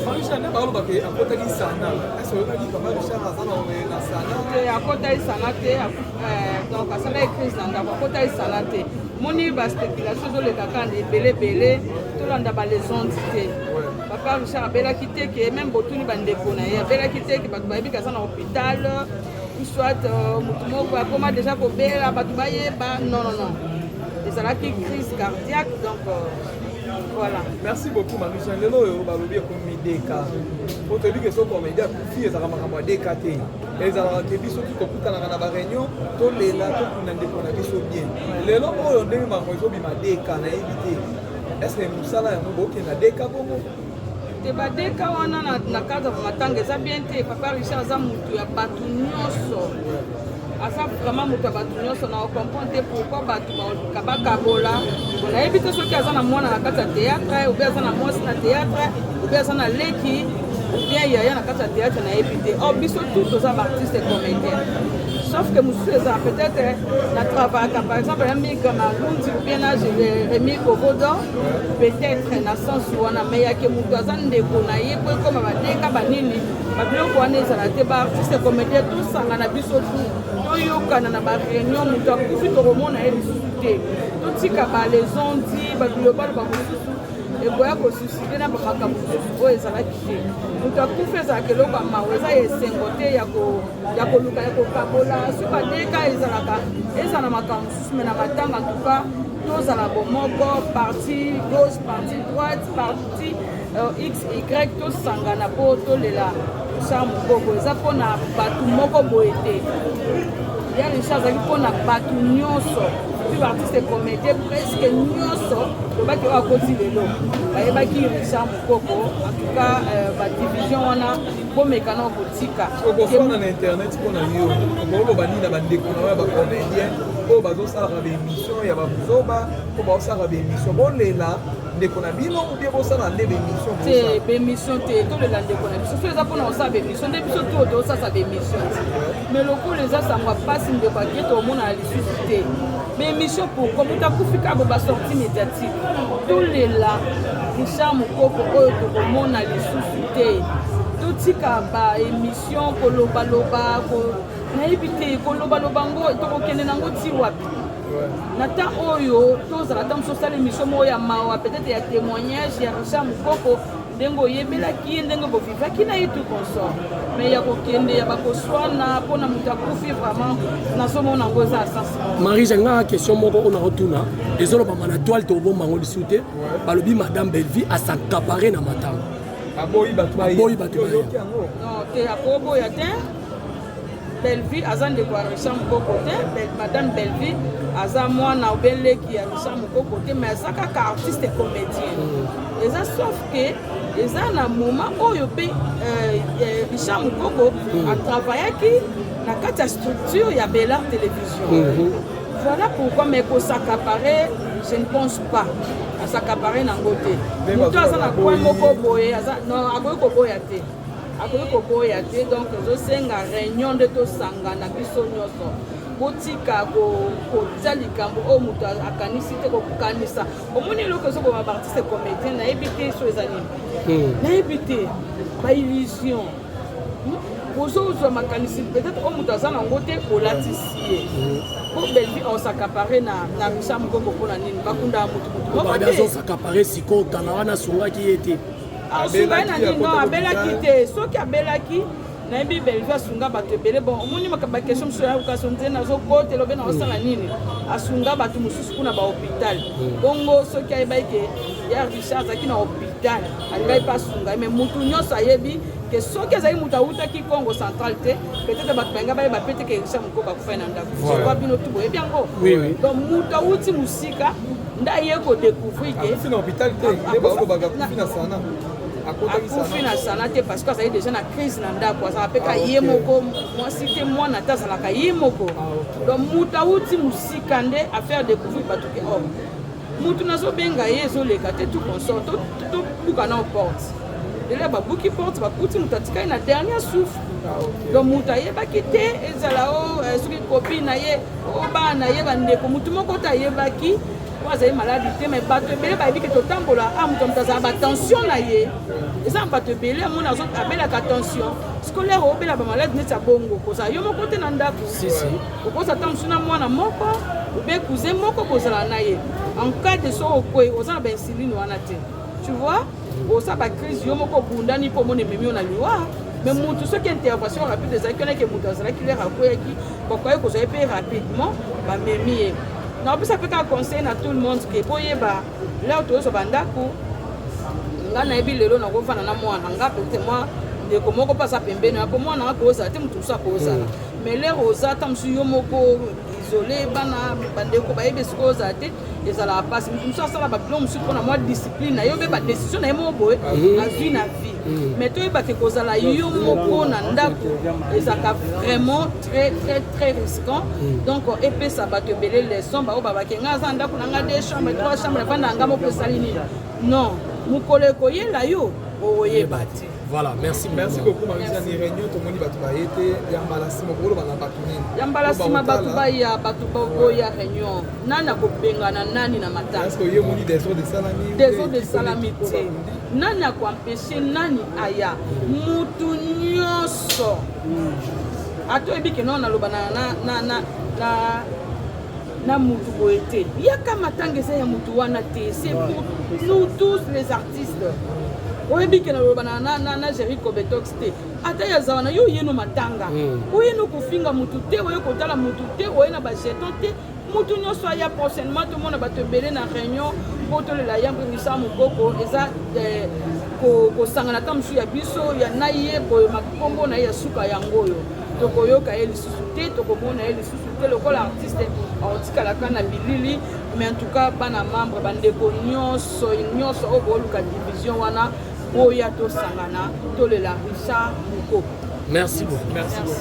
Balobaka akotaki sana, ese oyokaki papa Richard aza na sana? Te, akotaki sana te. Donc asalaki crise na ndako, akotaki sana te. Moni baspéculation ezoleka kaka na ebele ebele, tolanda balégende te. Papa Richard abelaki te, ke même botuni bandeko na ye, abelaki te, ke bato bayebi aza na hôpital ou soit motu moko akoma déjà kobela, bato bayeba. Non, non, non, ezalaki crise cardiaque, donc voilà. Merci beaucoup, Marie-Jeanne. Lelo oyo balobi ekomi deka, po toyebi ke so comédien akufi, ezalaka makambo ya deka te. Ezalaka ke biso tu tokutanaka na baréunion, tolela, tokunda ndeko na biso bien. Lelo oyo ndenge makambo ezobima deka, nayebi te, est ce que mosala yango bokenda deka bongo? Te, badeka wana na cadre ya matanga eza bien te. Papa Richard aza motu ya bato nyonso, aza vraiment moto ya bato nyonso. Na ocomprendre te pourquoi bato baoluka bakabola. Nayebi te soki aza na mwana na kati ya théâtre, ou bien aza na mwasi na théâtre, ou bien aza na leki ou bien yaya na kati ya théâtre, nayebi te. Or biso tout toza baartiste comédien. Sauf que mosusu ezala peut-être na travaillaka par exemple na Miga Malundi ou bien na Rémi Kovodo, peut-être na sens wana, mais yake moto aza ndeko na ye po ekoma badeka banini, babiloko wana ezala te. Baartiste comédien tosangana biso tu, toyokana na baréunion. Moto akufi, tokomona ye lisusu te. Totika balezondi, babilobaloba mosusu ekoya kosusciter na bamakambo mosusu oyo ezalaki te. Moto akufi, ezalaka eloko ya mawa, eza ya esengo te ya koluka ya kokabola. Soki badeka ezalaka, ezala na makambo mosusu, mais na matanga, en tout cas tozala bomoko. Parti gauche, parti droite, parti x y, tosangana mpo tolela Richard Mokoko. Eza mpona bato moko boye te. Ya Richard azalaki mpona bato nyonso, mpe baartiste comédien presque nyonso tobaki oyo akoti lelo bayebaki Richard Mokoko. En tout cas, badivision wana bomekana kotika. Okofanda na internet mpo na yo, okoloba nini na bandeko na yo ya bacomédien oyo bazosalaka baémission ya babuzoba, oyo baosalaka baémission? Bolela ndeko na bino ou bien bosala nde baémission? Te, baémission te. Tolela ndeko na biso so eza mpona kosala baémission nde biso to tosasa baémission te. Mais lokola eza sango mpasi, ndeko ake, tomonana lisusu te. Baémission pourquoi? Moto akufi kaka bo basortie médiatique. Tolela Richard Mokoko oyo tokomona lisusu te. Totika baémission, kolobaloba, nayebi te, kolobaloba ngo tokokende nango ti wapi? Na temps oyo tozala, ta mosusu osala émission moko ya mawa, peut-être ya témoignage ya Richard Mokoko, ndenge oyebelaki ye, ndenge bovivaki na ye, tout consort. Mais ya kokende ya bakoswana mpona moto akufi, vraiment nazomona yango eza asens. Marie, nga question moko oyo naotuna, ezolobama na toile, tobomba yango lisusu te. Balobi Madame Bellevie as'accaparer na matanga. Aboyi bato. Aboyi bato. Oyoki yango? Non te, akoboya te. Bellevie aza ndeko ya Richard Mokoko te. Madame Bellevie aza mwana obe leki ya Richard Mokoko te, mais aza kaka artiste comédien. Eza sauf que eza na moment oyo mpe Richard Mokoko atravaillaki na kati ya structure ya Belar Télévision. Voilà pourquoi. Mais kos'accaparer, je ne pense pas as'accaparer nango te. Moto aza na coin moko boye, aza non, akoki koboya te, akoki koboya te. Donc ezosenga réunion nde tosangana biso nyonso. Botika kotia likambo oyo moto akanisi te kokanisa. Omoni eloko ezoboma baartiste comédien, nayebi te so eza nini, nayebi te, baillusion. Ozozwa makanisi peut-être oyo moto aza nango te, olatisi ye. Po Bellevie os'accaparer na Richard Mokoko mpona nini? Bakundaka motu motu moko te. Azos'accaparer sikoyo, kala wana asungaki ye te. Asunga ye na nini? Non, abelaki te. Soki abelaki, nayebi Bellevie asunga bato ebele. Bon, omoni baquestion mosusu ya kaso nze nazokotela obe naosala nini. Asunga bato mosusu kuna bahôpital bongo. Soki ayebaki ke ya Richard azalaki na hôpital, alingaki mpe asunga ye. Mais motu nyonso ayebi ke soki ezalaki moto awutaki Congo Central te, peut-être bato balinga bayeba pe te ke Richard Mokoko akufai na ndako. Je crois bino tu boyebi yango. Donc moto awuti mosika nde aye kodécouvrir ke Akufi na hôpital te, nde balobaka akufi na sana, akotaki. Akufi na sana te, parce que azali déjà na crise na ndako. Azala mpe ka ye moko, mwasi te, mwana te, azalaka ye moko. Donc moto awuti mosika nde affaire découvrir bato ke oh, motu nazobenga ye, ezoleka te, tout consort. Tobuka na porte. Lelo babuki porte, bakuti moto atikali na dernier souffle. Donc moto ayebaki te, ezala o soki copine na ye, o bana na ye, bandeko, motu moko te ayebaki po azali maladi te. Mais bato ebele bayebi ke totambola a moto, moto azala batension na ye. Eza na bato ebele amona abelaka tension scolaire, obela bamaladi neti ya bongo. Kozala yo moko te na ndako, okozala ata mosu na mwana moko obe cousin moko kozala na ye. En cas de so okwei, oza na bainsuline wana te, tu vois, osala bacrise yo moko, obundani mpo omona ememi yo na liwa. Mais mutu soki intervention rapide ezalaki wana, ke moto azalaki lere akweyaki, bakoki kozwa ye mpe rapidement, bamemi ye. Nakopesa mpe kaka conseil na tout le monde ke boyeba lere tozwa bandako. Nga nayebi lelo nakovanda na mwana nga, peut-être mwa ndeko moko mpe aza pembeni po mwana nga kozala te, moto mosusu akozala. Mais lere oza ata mosusu yo moko isolé, bana, bandeko bayebi esika ozala te, ezalaka mpasi. Moto mosusu asala babiloko mosusu mpona mwa discipline na ye obe badécision na ye moko boye azwi na vie. Mais toyebake kozala yo moko na ndako ezalaka vraiment très très très risquant. Donc epesa bato ebele leçon. Bao babake nga aza na ndako na nga, deux chambre, trois chambre, avanda nga moko, esali nini? Non, mokolo ekoyela yo. Okoyeba te. Voilà, merci beaucoup. Merci beaucoup Marie-Jeanne. Réunion tomoni bato baye te ya mbala nsima okoloba na bato nini? Ya mbala nsima bato baya, bato boya réunion. Nani akobengana nani na matanga? Est-ce que ye omoni désordre esalami? Désordre esalami te. Nani akoempêche nani aya? Mutu nyonso. Ata oyebi ke nao naloba na na na na na na mutu boye te. Yaka matanga eza ya mutu wana te. C'est pour nous tous les artistes. Oyebi ke naloba na na na, na Jerry Kobetox te. Ata ya zawa na yo oye no matanga. Oye no kofinga mutu te, oye kotala mutu te, oye na ba jeton te. Mutu nyonso aya prochainement tomona bato ebele na réunion mpo tolela ya Richard Mukoko eza eh, kosangana ata mosusu ya biso ya na ye boye makombo na ye ya suka yango oyo tokoyoka ye lisusu te, tokomona ye lisusu te lokola artiste akotikalaka na bilili. Mais en tout cas bana membre, bandeko nyonso nyonso oyo booluka division wana, boya tosangana tolela Richard Mukoko. Merci beaucoup. Merci beaucoup.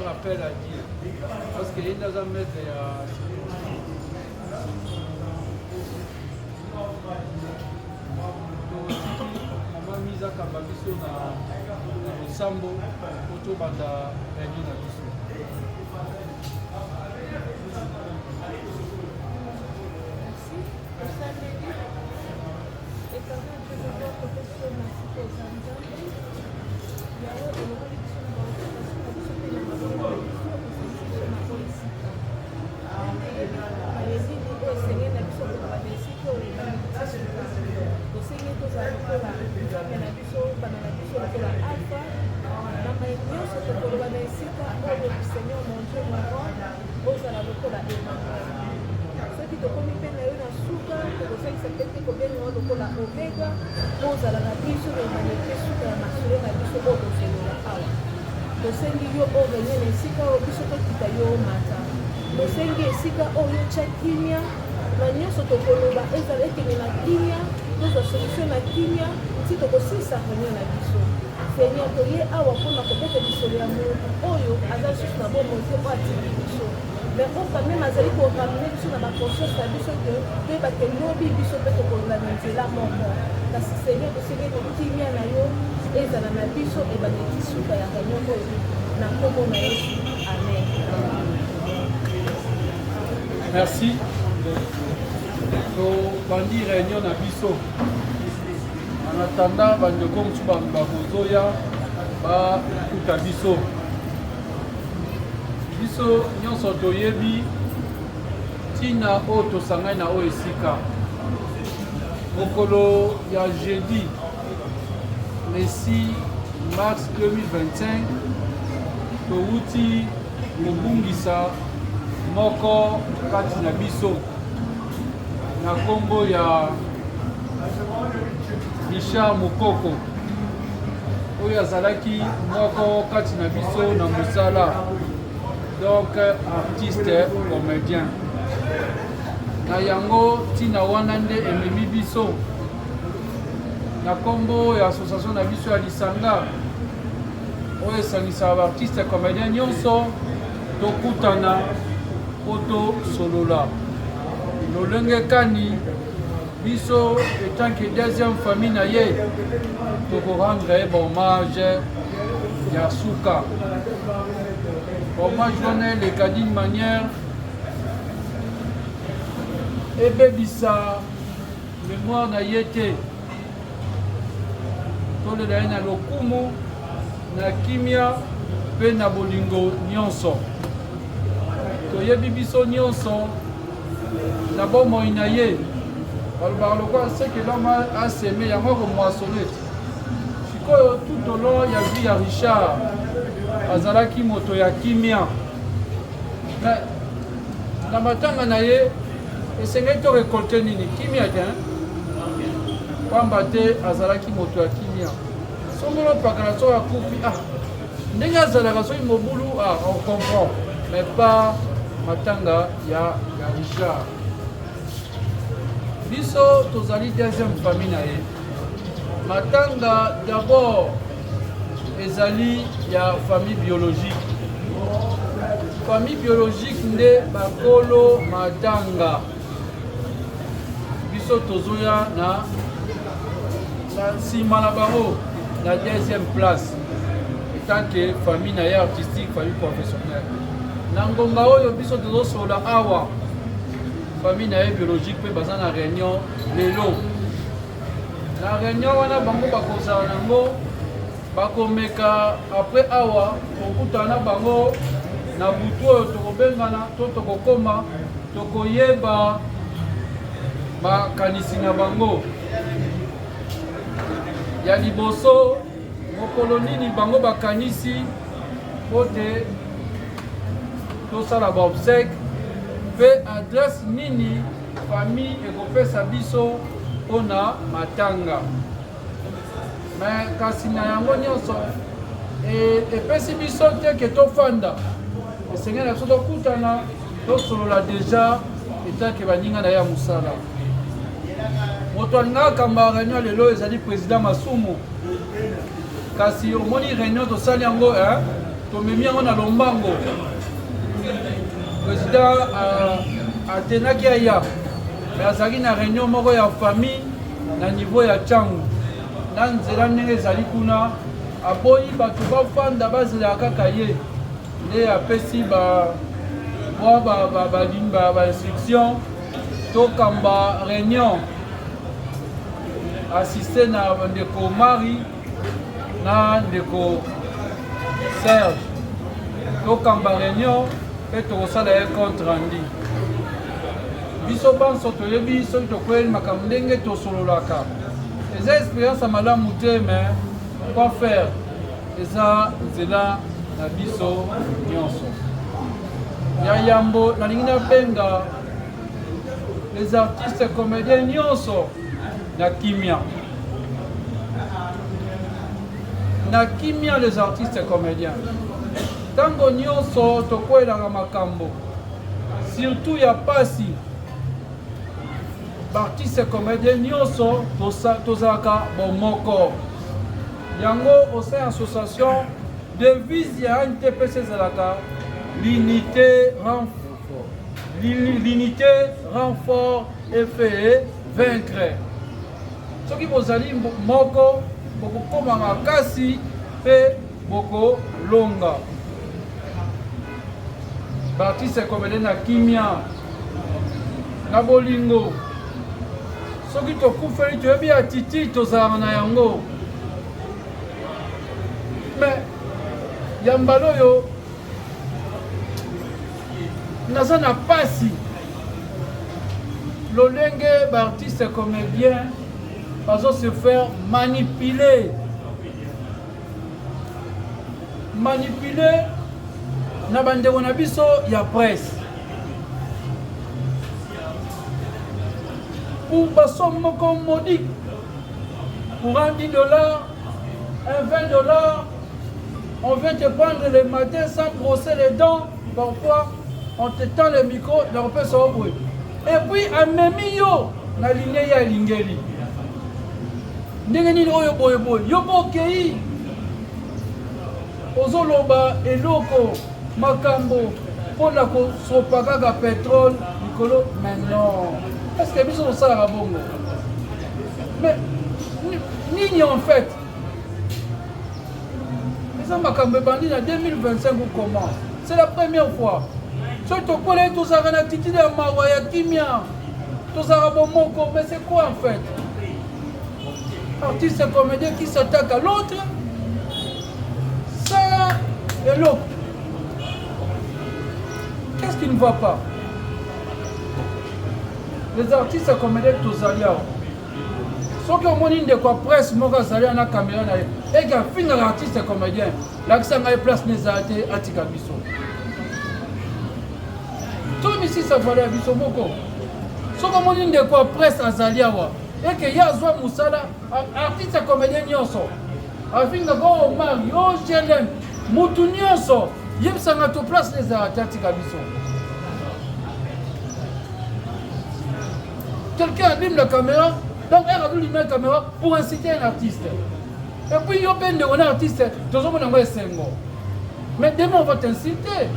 Appel à Dieu parce que il aza maître ya mama mise akamba biso na losambo po tobanda réunion na biso. Tosengi yo orenye na esika oyo biso tokita yo omata. Tosengi esika oyo otya kimia na nyonso tokoloba, ezala ekende na kimia, tozwa solution na kimia ti tokosilisa réunion na biso. Seigneur, toye awa mpona kobeta lisolo ya moto oyo aza lisusu na bomoi te, oyo atiki biso, mais oyo quand même azali koramene biso na baconscience na biso ke toyeba ke lobi biso mpe tokolanda na nzela moko. Kasi Seigneur, tosengi ete kimia na yo ezala na biso ebandeli suka ya réunion oyo na nkombo na Yesu, amen. Merci. Tobandi réunion na biso. En attendant bandeko mosusu bakozoya bakuta. kokuta biso. Biso nyonso toyebi ntina oyo tosangani na oyo esika. Mokolo ya jeudi le 6 mars 2025 towuti kobungisa moko kati na biso na nkombo ya Richard Mukoko oyo azalaki moko kati na biso na mosala donc artiste comédien na yango ntina wana nde ememi biso na nkombo ya association na biso ya lisanga oyo esangisaka baartiste comédien nyonso tokutana mpo tosolola lolenge kani biso etant que deuxième famille na ye tokorendre ye bahommage ya suka. Hommage wana eleka d'une manière ebebisa mémoire na ye te, tolela ye na lokumu, na kimia mpe na bolingo nyonso. Toyebi biso nyonso na bomoi na ye, balobaka lokola ce que l'homme a seme yango akomoisonne. Sikoyo tout au long ya vie ya Richard azalaki moto ya kimia, mais na matanga na ye esengeli to récolte nini? Kimia te, pamba te azalaki moto ya kimia. Songolo pakala soki akufi, ah, ndenge azalaka soki mobulu, ah, on comprend, mais pas matanga ya Richard. Biso tozali deuxième famille na ye. Matanga d'abord ezali ya famille biologique. Famille biologique nde bakolo matanga. Biso tozoya na nsima na bango na deuxième place etant que famille na ye artistique, famille professionnelle. Na ngonga oyo biso tozosolola awa, famille na ye biologique mpe baza na réunion lelo. Na réunion wana bango bakozala nango, bakomeka après awa kokutana na bango na butu oyo tokobengana to tokokoma, tokoyeba makanisi na bango ya liboso, mokolo nini bango bakanisi po te tosala baobsèque mpe adresse nini famille ekopesa biso mpona matanga. Me kasi na yango nyonso epesi biso te ke tofanda, esengeli na biso tokutana tosolola deja etake baninga na ye ya mosala. Moto alingaka kamba réunion lelo ezali président Masumu, kasi omoni réunion tosali yango, tomemi yango na lombango. Président atenaki aya, mais azalaki na réunion moko ya famille na niveau ya Tshangu, na nzela ndenge ezali kuna, aboyi bato bafanda bazelaka kaka ye nde apesi ba mwa ba instruction tokamba réunion, assiste na ndeko Marie na ndeko Serge, tokamba réunion mpe tokosala ye compte rendu. Biso banso toyebi soki tokweli makambo ndenge tosololaka, eza expérience ya malamu te, mais quoi faire, eza nzela na biso nyonso. Ya yambo nalingi nabenga les artistes comédiens nyonso na kimia, na kimia. Les artistes comédiens, ntango nyonso tokwelaka makambo surtout ya pasi, baartiste comédien nyonso tozalaka bomoko. Yango au sein association, devise ya ANTPC ezalaka l'unité rend l'unité rend fort et fait vaincre. Soki bozali moko, bokokoma makasi mpe bokolonga. Baartiste comédien na kimia, na bolingo, soki tokufeli toyebi attitude tozalaka na yango, mais Ya mbala oyo naza na pasi lolenge ba artistes comédiens bazo se faire manipuler manipuler na bandeko na biso ya presse pour basomme moko modique pour un 10 dollars un 20 dollars on vient te prendre le matin sans brosser les dents parfois on te tend le micro nakopesa yo boye et puis amemi yo na ligne ye alingeli ndenge nini oyo boye boye yo mpo okei ozoloba eloko makambo mpo na kosopa kaka petrole likolo mais non est ce que biso tosalaka bongo mais nini en fait eza makambo ebandi na 2025 ou comment c'est la première fois soki tokolaki tozalaka na attitude ya mawa ya kimia tozalaka bomoko mais c'est quoi en fait artiste comédien qui s'attaque à l'autre ça eloko qu'est-ce qui ne va pas les artistes comédien tozali awa soki omoni ndeko ya presse moko azali ana kamera na ye eke afingaka artiste comédien lakisa ngai place na ezala te atika biso to misisa vale ya biso moko soki omoni ndeko ya presse azali awa eke ye azwa mosala artiste comédien nyonso afingaka o omar yo glm mutu nyonso yebisanga to place na ezala te atika biso Quelqu'un abîme la caméra, donc elle allume la caméra pour inciter un artiste. Et puis yo pe ndeko na artiste, tozomona yango esengo. Mais demain on va t'insulter.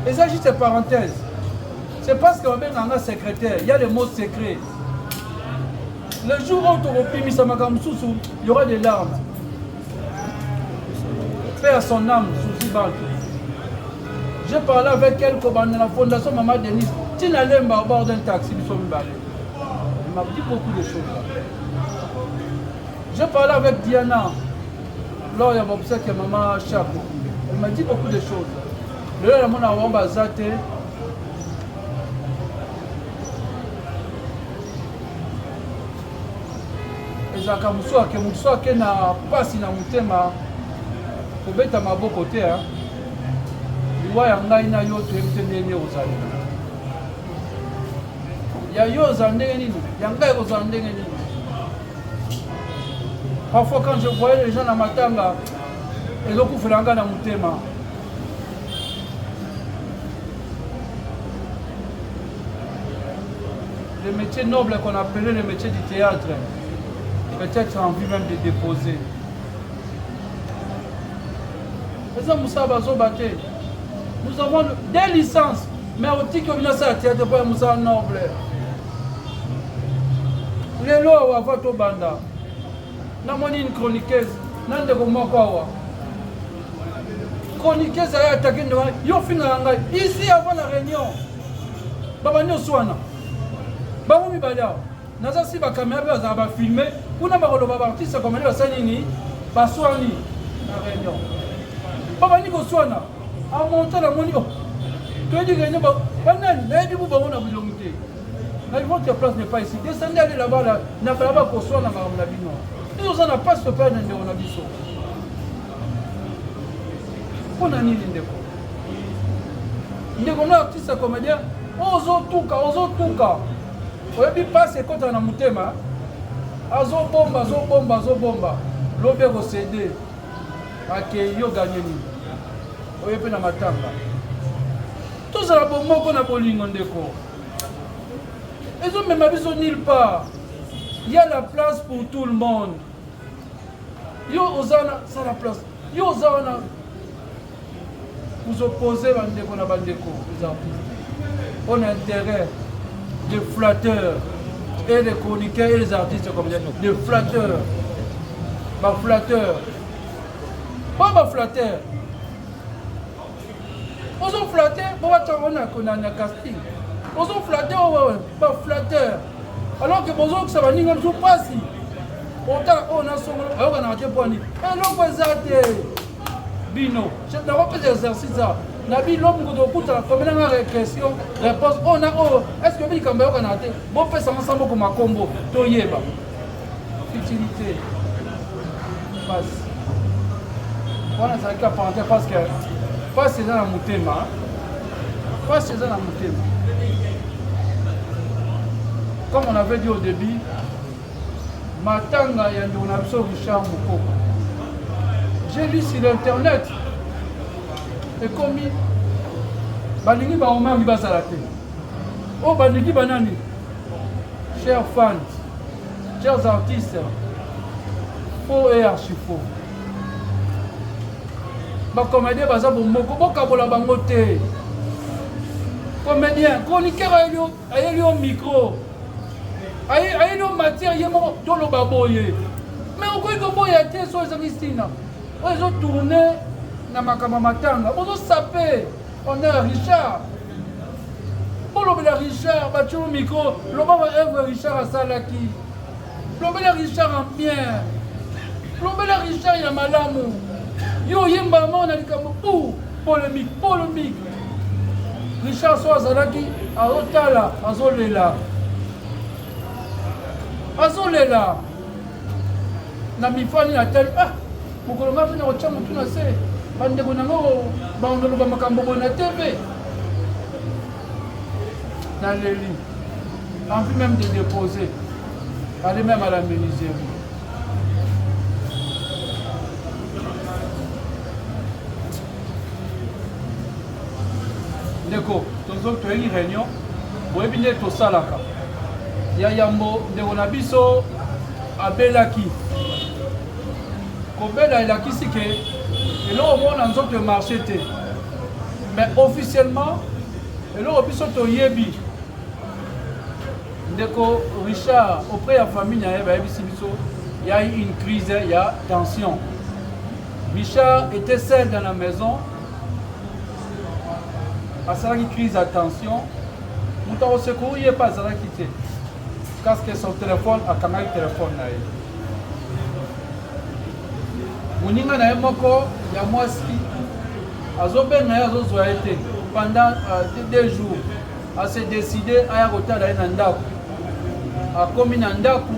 eza juste parenthèse c'est parce que babenga nga secrétaire il y a le mot secret le jour oyo tokobimisa makambo mosusu il y aura des larmes Paix à son âme, Suzy Bantu. J'ai parlé avec elle kobanda na fondation Maman Denise, Tina Lemba au bord d'un taxi, biso mibale. Elle m'a dit beaucoup de choses. J'ai parlé avec Diana lors ya obsèque ya Maman Chako. Elle m'a dit beaucoup de choses. Lelo namona bango baza te. Ezalaka mosusu ake mosusu ake na mpasi na motema kobeta maboko te liwa ya ngai na yo toyebi te ndenge nini ekozala ya yo ozala ndenge nini ya ngai ekozala ndenge nini parfois quand je voyais les gens na matanga ezokufela ngai na motema Le métier noble qu'on appelait le métier du théâtre, peut-être envie même de déposer. eza mosala bazoba te nous avons des licences mais otiki obino asala théâtre mpo ya mosala noble lelo awa ava tobanda namoni une chroniqueuse na ndeko moko awa chroniqueuse aye atake ndeko yo ofingaka ngai ici avant la réunion babandi oswana bango mibale awa naza si bakamera mpe bazala bafilme kuna bakoloba baartiste komani basali nini baswani na réunion babandi koswana amonte namoni o oh, toyebi réunion banani nayebi ku bango na bilongi te na votre place n'est pas ici descendez allez là-bas là, na balaba koswana makambo na bino biso oza na mpasi topea na ndeko na biso mpo na nini ndeko ndeko na artiste comédien ozotuka ozotuka oyebi mpasi ekotaka na motema azobomba azobomba azobomba lobi akosede akei yo ganye nini oye mpe na matanga tozala bomoko na bolingo ndeko ezomema biso nulle part ya la place pour tout le monde yo oza na sala place yo oza wana vous opposez bandeko na bandeko les artistes mpo na intérêt de flatteur et les chroniqueurs et les artistes comme des flatteurs baflatteur pas baflatteur ozoflatte bo batyaka na, na casting ozoflatte baflatteur. Alors que bozokisa baninga mosusu mpasi. Otala oyo na songolo bayokanaka te mpo nini? Eloko eza te. Bino, nakopesa exercice awa. Na bi lobi moto okutana komela nga question réponse oyo na oyo est ce que likambo bayokanaka te? Bopesa nga sambo koma kombo toyeba. Futilité. Pasi. Wana ezalaki ya parenthèse parce que pasi eza na motema. Pasi eza na motema. Comme on avait dit au début, matanga ya ndeko na biso Richard Mukoko. J'ai lu sur internet ekomi balingi baomami bazala te oyo balingi banani chers fans chers artistes faux et archi faux bacomédien baza bomoko bokabola bango te comédien chroniqueur ayeli yo micro ayeli yo matière ye moko toloba boye mais okoki koboya te so ezangi ntina oyo ezotourne na makambo ya matanga bozosape honneur Richard bolobela Richard batio micro loba ba œuvre Richard asalaki lobela Richard en bien lobela Richard ya malamu yo oyemba moko na likambo pour polémique polémique Richard so azalaki azotala azolela azolela na mifani na tali ah mokolo ngai mpe nakotya motu na se bandeko na ngo bandoloba makambo boye na tv naleli envie même de déposer aller même à la menuiserie ndeko tozo toyeli réunion boyebi nde tosalaka ya yambo ndeko na biso abelaki kobela elakisi ke eloko moko na nzoto emarche te mais officiellement eloko biso toyebi ndeko Richard auprès ya famille na ye bayebisi biso ya eu une crise ya tension. Richard était seul dans la maison asalaki crise ya tension moto akosecour ye mpe azalaki te parce que son téléphone akangaki téléphone na ye moninga na ye moko ya mwasi azobenga ye azozwa ye te pendant euh, deux jours a se decide aya kotala ye na ndako akomi na ndako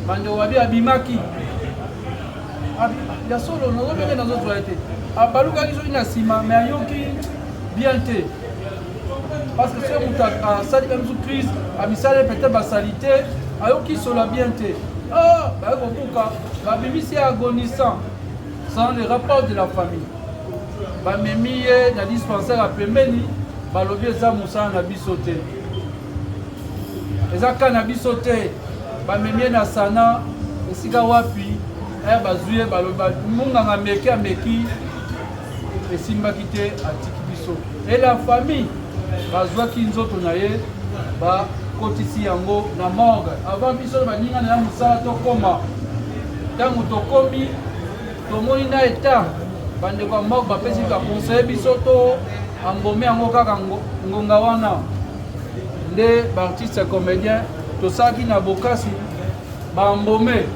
bandeko babi abimaki ya solo nazobenge nazozwa ye te abalukaki soki na nsima me ayoki bien te parce que soki moto asali mpe mosusu crise amisali peut-être basali te ayoki sola bien te ah, baye kobuka babimisi ye agonissant sans le rapport de la famille bamemi ye na dispensaire ya pembeni balobi eza mosala na biso te eza ka na biso te bamemi ye na sana esika wapi eh, bazwi ye balobi monganga ameki ameki esimbaki te atiki biso e la famille bazwaki nzoto na ye bakotisi yango na morgue avant biso baninga na ya mosala tokoma ntango tokomi Tomoni na etat bandeko ya morgue bapesi ba conseiller biso to ambome yango kaka ngonga wana nde ba artiste comédien tosalaki na bokasi baambome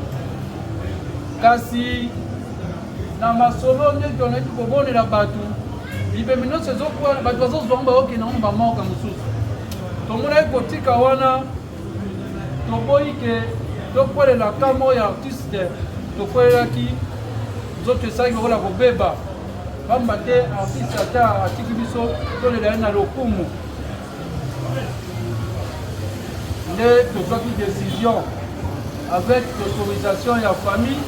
kasi na masolo nde tonaki kobonela bato bibembe nyonso ezokwala bato bazozwa yango baokende yango na bamorgue mosusu tomonaki kotika wana Toboyi ke tokwelela ka moko ya artiste tokwelelaki nzoto esalaki lokola kobeba pamba te artiste ata atiki biso tolela ye na lokumu nde tozwaki décision avec l'autorisation ya famille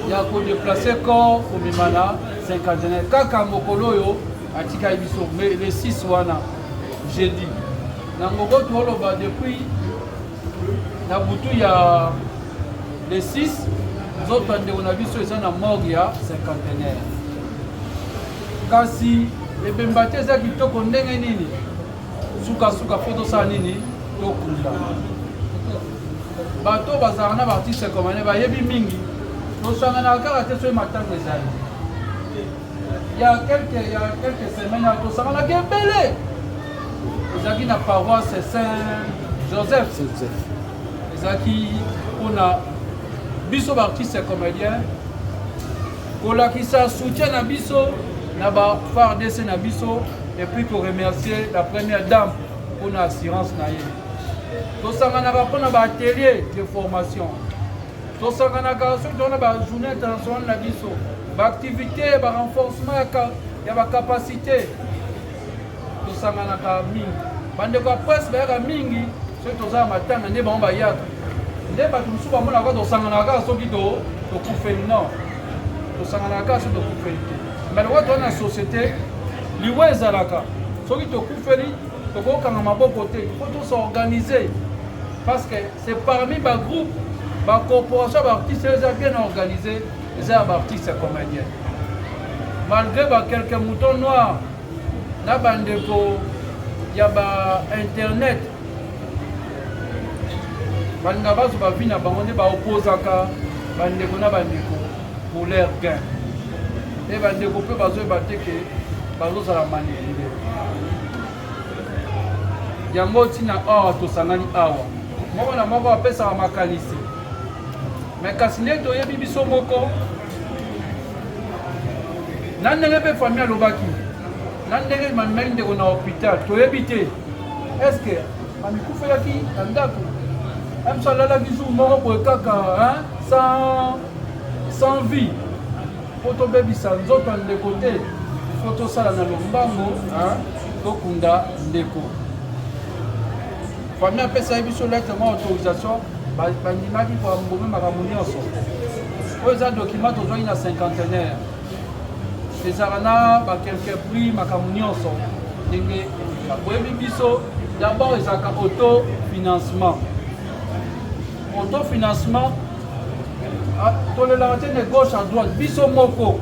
ya kodeplace corps komema na cinquantenaire kaka mokolo oyo atikaki biso mais le 6 wana jeudi Na ngoko toloba depuis na butu ya le 6 nzoto ya ndeko na biso eza na morgue ya cinquantenaire kasi ebemba te eza kitoko ndenge nini sukasuka fo tosala nini tokunda bato bazalaka na baartiste comane bayebi mingi tosanganaka kaka te soki matanga ezali ya quelques ya quelques semaines tosanganaki ebele ezalaki na paroisse saint Joseph ezalaki mpona biso baartiste comédien kolakisa soutien na biso na ba FARDC na biso et puis koremercier la première dame mpona assurance na ye. Tosanganaka mpona baatelier de formation, tosanganaka soki toza na bajournée internationale na biso, baactivité, barenforcement ya bacapacité, tosanganaka mingi. Bandeko ya presse bayaka mingi soki toza na matanga, nde bango bayaka, nde bato mosusu bamonaka tosanganaka kaka soki tokufeli. Non, tosanganaka kaka soki tokufeli te, mais lokola toza na société, liwa ezalaka. Soki tokufeli, tokokanga maboko te, il faut tos'organiser, parce que c'est parmi bagroupe, bacorporation ya baartiste oyo eza bien organisé, eza ya baartiste comédien, malgré baquelques moutons noirs na bandeko ya bainternet balinga bazwa bavi na bango, nde baopposaka bandeko na bandeko pour leur gain. E bandeko mpe bazoyeba te ke bazozala manipulé. Yango ntina awa tosangani awa, moko na moko apesaka makanisi, me kasi nde toyebi biso moko na ndenge mpe famille alobaki, na ndenge mamemaki ndeko na hôpital, toyebi te est ce que amikufelaki na ndako, amso alalaki jour moko boye kaka sans vie. Mpo tobebisa nzoto ya ndeko te, fo tosala na lombango, tokunda ndeko. Famille apesaki biso lettre mwa autorisation, bandimaki koambome makambo nyonso. Oyo eza document tozwaki na cinquantenaire, ezalaka na baquelques prix, makambo nyonso ndenge eleka. Boyebi biso d'abord ezalaka autofinancement. Autofinancement, tolelaka te de gauche à droite. Biso moko,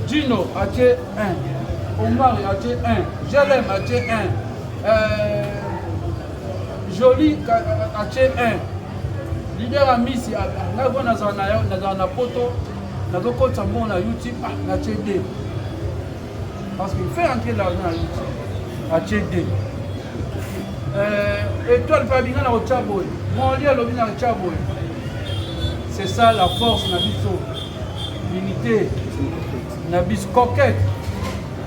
Gino atie 1, Omar atie 1, Jelem atie 1, Joli atie 1, leader Amisi, ngai ko nazala na poto, nazokotisa mbongo na YouTube, ah, natie 2, parce qu'il fait entrer l'argent na YouTube, atie 2. Étoile mpe abinga na kotya boye, moli alobi na kotya boye. C'est ça la force na biso, unité na biso. Coquette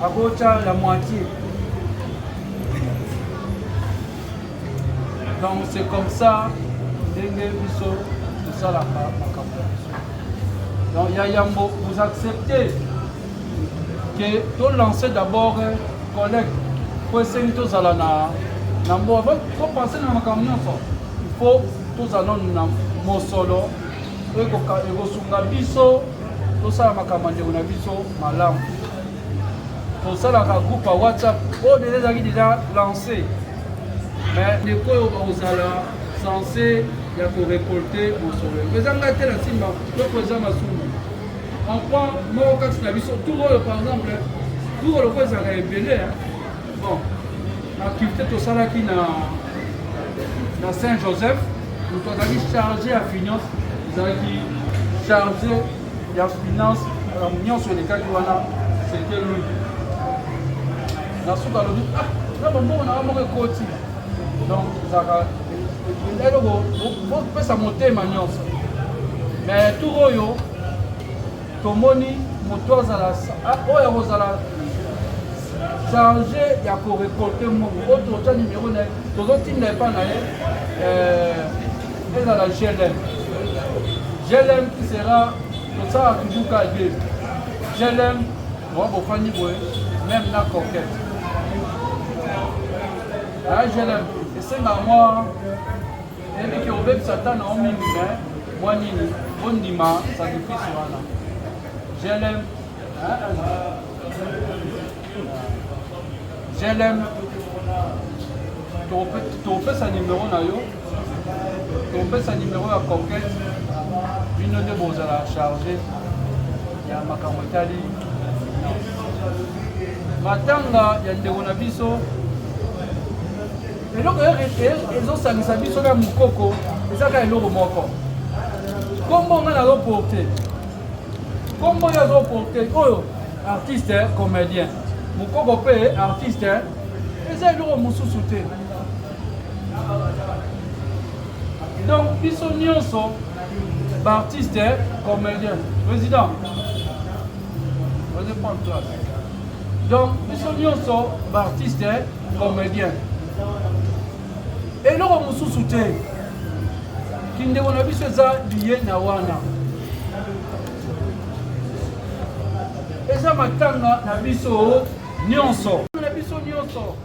akotya la moitié. Donc c'est comme ça ndenge biso tosalaka makambo na biso. Donc ya yambo, vous acceptez que tolancer d'abord collecte, po esengi tozala na mbo avant topense na makambo nyonso. Il faut tozala nanu na mosolo oyo ekosunga biso tosala makambo ya ndeko na biso malamu. Tosalaka groupe ya WhatsApp oyo deja ezalaki déjà lancé, mais ndeko oyo bakozala censé ya korécolte mosolo, eza ngai te na nsima to président Masumu. On prend moko kati na biso. Tour oyo par exemple, tour oyo loko ezalaka ebele, bon, activité tosalaki na Saint Joseph, moto azalaki chargé ya finance, ezalaki chargé ya finance nyonso elekaki wana, c'était lui. Na suka alobi: "Ah, na bambongo nanga moko ekoti." Donc ezalaka eloko bopesa motema nyonso. Mais tour oyo tomoni moto azala oyo akozala chargé ya korécolte mbongo oyo, totya numéro na ye, tozotinda epa na ye, ezala GLM. GLM qui sera, tosala toujours ka deux GLM oa bofandi boye même na coquette aya. GLM esengaka mwa eyebiki obebisa ta na yo mingi, mais mwa nini, ondima sacrifice wana. GLM, GLM, topesa numéro na yo, topesa numéro ya coquette. Bino nde bozala chargé ya makambo etali matanga ya ndeko na biso. Eloko ezosangisa biso na mokoko eza kaka eloko moko: nkombo nga nazoporte, nkombo oyo azoporte, oyo artiste comédien, mokoko mpe artiste. Eza eloko mosusu te. Donc biso nyonso baartiste comédien, président oze prendre place. Donc biso nyonso baartiste comédien, eloko mosusu te, kindeko na biso eza liye na wana, eza matanga na biso nyonso, na biso nyonso.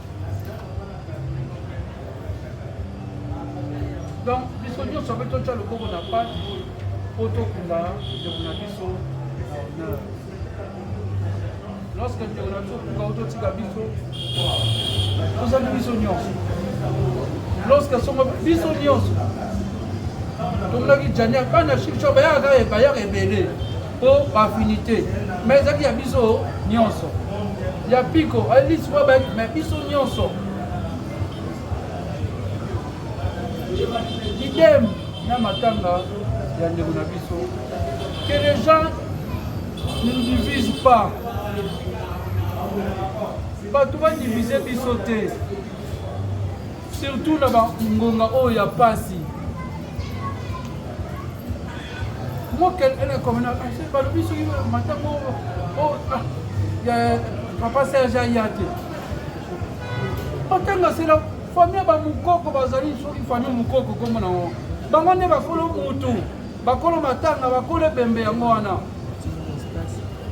Donc biso nyonso mpe totya loboko na pate mpo tokunda ndeko na biso na honneur. Lorsque ndeko na biso kuka ototika biso, tozali biso nyonso. Lorsque songo biso nyonso tomonaki jania bana shikcho bayaka bayaka ebele mpo baaffinité, mais ezalaki ya biso nyonso ya piko alisi mpo bayaki, mais biso nyonso idem na matanga ya ndeko na biso. Que les gens ne nous divisent pas, bato badivise biso te, surtout na bangonga oyo ya pasi. Balobi soki matango ya papa Serge aya te, matanga sela famille ya bamukoko bazali, soki famille mukoko kombo nango, bango nde bakolo mutu, bakolo matanga, bakolo ebembe. Yango wana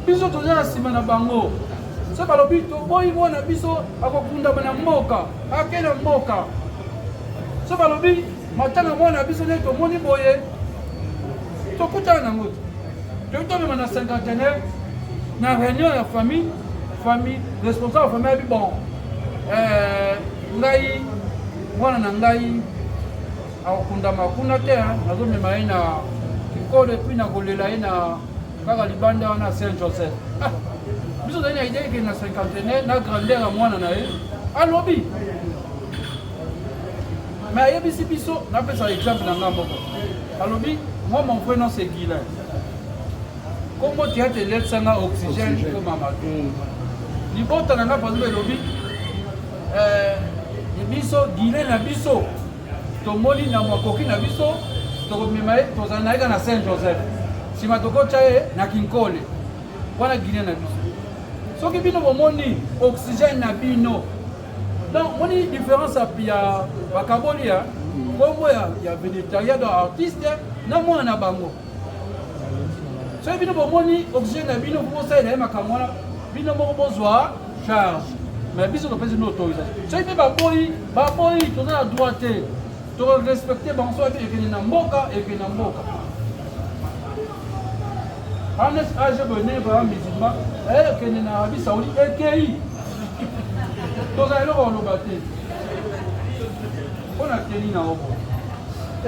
biso toza na nsima na bango. So balobi toboyi mwana biso akokundama na mboka, ake na mboka. So balobi matanga mwana biso nde tomoni boye, tokutana nango te, toki tomema na cinquantenaire na réunion ya famille. Famille, responsable ya famille abi bon, ngai mwana na ngai akokundama kuna te, nazomema ye na kikolo, et puis nakolela ye na kaka libanda wana Saint Joseph. Ah, biso tozali na idée ekende na cinquantenaire na grandeur ya mwana na ye. Alobi mais ayebisi biso, napesa exemple na nga moko, alobi: moi, mon vrai nom, c'est Guilain, kombo théâtre eletisanga oxygène to Mamadou. Libota na nga, par exemple, elobi biso Guilain na biso tomoni na makoki na biso, tokomema ye, tozala na ye kaka na Saint Joseph, nsima tokotya ye na Kinkole wana. Guilain na biso, soki bino bomoni oxygène na bino. Donc moni différence ya bakaboli ya kombo ya végétarien, donc artiste na mwana na bango. Soki bino bomoni oxygène na bino, bosalela ye makambo wana, bino moko bozwa charge, mais biso topesi bino autorisation. Soki mpe baboyi, baboyi, toza na droit te, torespecte bango. Soki ekende na mboka, ekende na mboka. Anes age boye ndenge baa musulman, ekende na Arabie Saoudite, ekei, tozala eloko koloba te mpo na teni na oko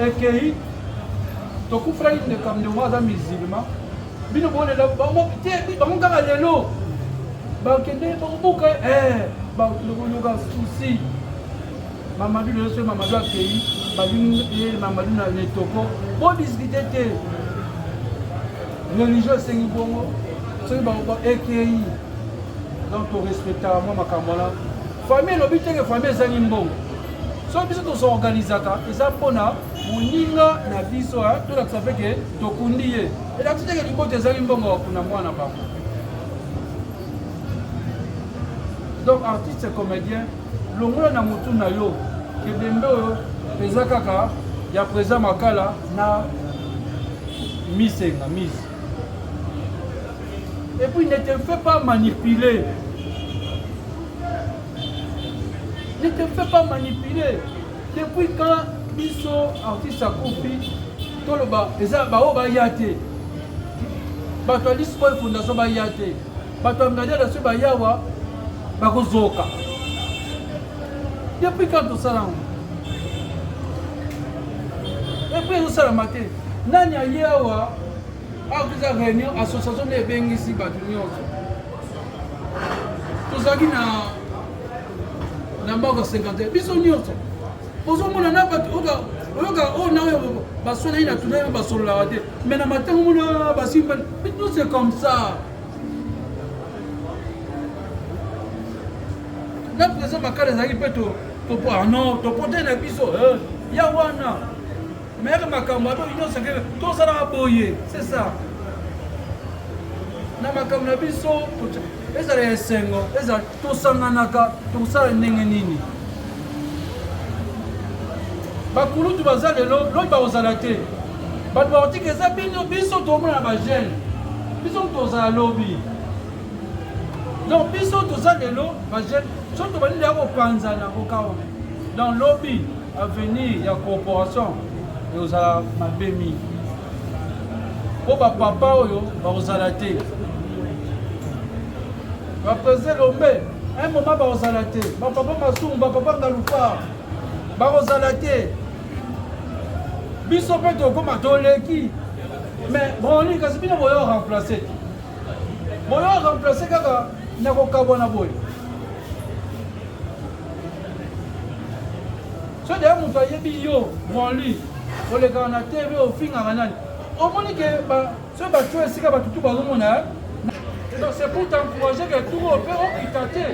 ekei. Tokufelaki ndeko ndeko aza musulman, bino bolela bango te, bango kaka lelo bakende bakobuka bakoluka souci. Mamadou lelo, soki Mamadou akei, balingi ye Mamadou na letoko, bodiscute te, religion esengi bongo. Soki ekei, donc torespectaka mwa makambo wana. Famille elobi teke famille ezangi mbongo, soki biso tosorganisaka, eza mpona moninga na biso, tolakisa mpe ke tokundi ye. Elakisi teke libota ezangi mbongo bakunda mwana bango. Donc artiste comédien, longola na motu na yo ebembe oyo eza kaka ya président Makala na Misenga Mise. Et puis ne te fais pas manipuler, ne te fais pas manipuler. Depuis quand biso artiste akufi, toloba eza baoyo baya te, bato ya Lisboy Fondation baya te, bato ya Ngadiada soki bayawa bakozoka? Depuis quand tosala yango? Et puis ezosalama te. Nani aye awa? Awa toza réunion, association nde ebengisi bato nyonso. Tozalaki na mboka 51, biso nyonso ozomona na bato oyoka oyo na oyo baswanaki na tuna, basololaka te, mais na matango mona basimba. Nous, c'est comme ça. Na président Makala ezalaki mpe topo, ah non, topote na biso ya wana. Mais makambo ya union sacrée tozalaka boye, c'est ça. Na makambo na biso ezala ya esengo, ezala tosanganaka, tokosala ndenge nini? Bakulutu baza lelo, lobi bakozala te. Bato bakotika eza bino, biso tokomona na bajeune, biso tozala lobi. Donc biso toza lelo bajeune, soki tobandi deya kopanzana kokawa, donc lobi avenir ya corporation ekozala mabe mingi, mpo bapapa oyo bakozala te. Baprésident Lombe un moment bakozala te, bapapa Masumu, bapapa Ngalupa bakozala te. Biso mpe tokoma toleki, mais boni kasi bino boyo remplace te, boyo remplace kaka na kokabwana boye. So deya moto ayebi yo Branly, olekaka na TV, ofingaka nani, omoni ke soki bato esika bato tu bazomona. Donc c'est pour t'encourager que tout mpe okita te,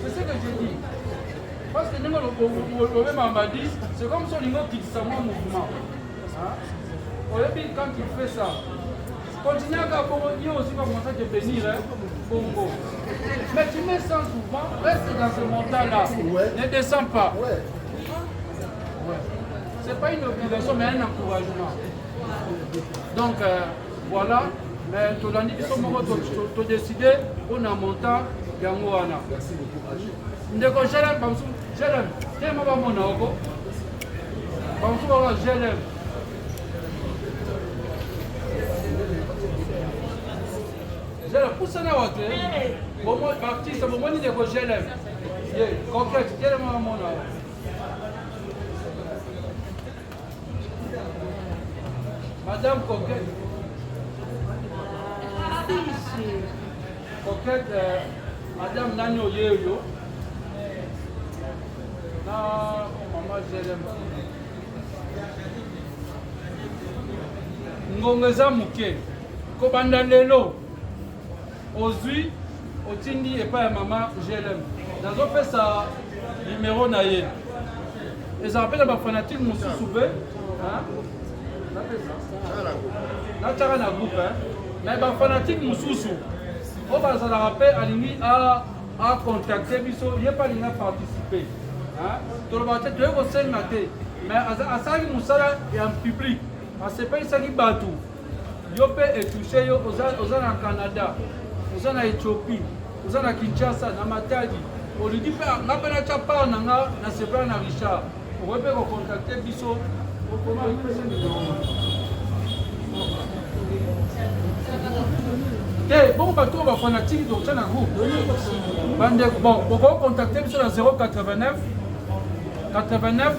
c'est ce que je dis, parce que ndenge olobemaka badi, c'est comme si olingi okitisa mwa mouvement. Oyebi, quand tu fais ça, continue à bongo, Dieu aussi va commencer à te bénir, hein, bongo. Mais tu mets ça souvent, reste dans ce montant-là. Ouais. Ne descends pas. Ouais. Ouais. C'est pas une obligation, mais un encouragement. Donc, voilà. Mais tolandi biso moko todécide mpona montant yango wana. Ndeko Jelem, bamosusu Jelem telema bamona oko, bamosusu baka Jelem. Jelem pusana wa te, baartiste bomoni ndeko Jelem ye Coquette telema bamona. Madame Coquette. Coquette, Madame nani oye oyo na mama Jelem. Ngonga eza moke, kobanda lelo ozwi otindi epai ya mama GLM, nazopesa numero na ye. Ezala mpe na bafanatike mosusu mpe natiaka na groupe, mais bafanatike mosusu oyo bazalaka mpe alingi acontacte biso, ye mpe alingi aparticipe. Tolobaka te, toye kosenga te, mais asalaki mosala ya public, asepelisaki bato. Yo mpe etouche yo, oza na Canada, oza na Éthiopie, oza na Kinshasa, na Matadi, olingi mpe nga mpe natya part na nga na sepela na Richard, okoki mpe kocontacte biso. Okoma te bongo bato oyo bafanatike tokotya na groupe bandeko. Bon, bokoki contacte biso na 089 89,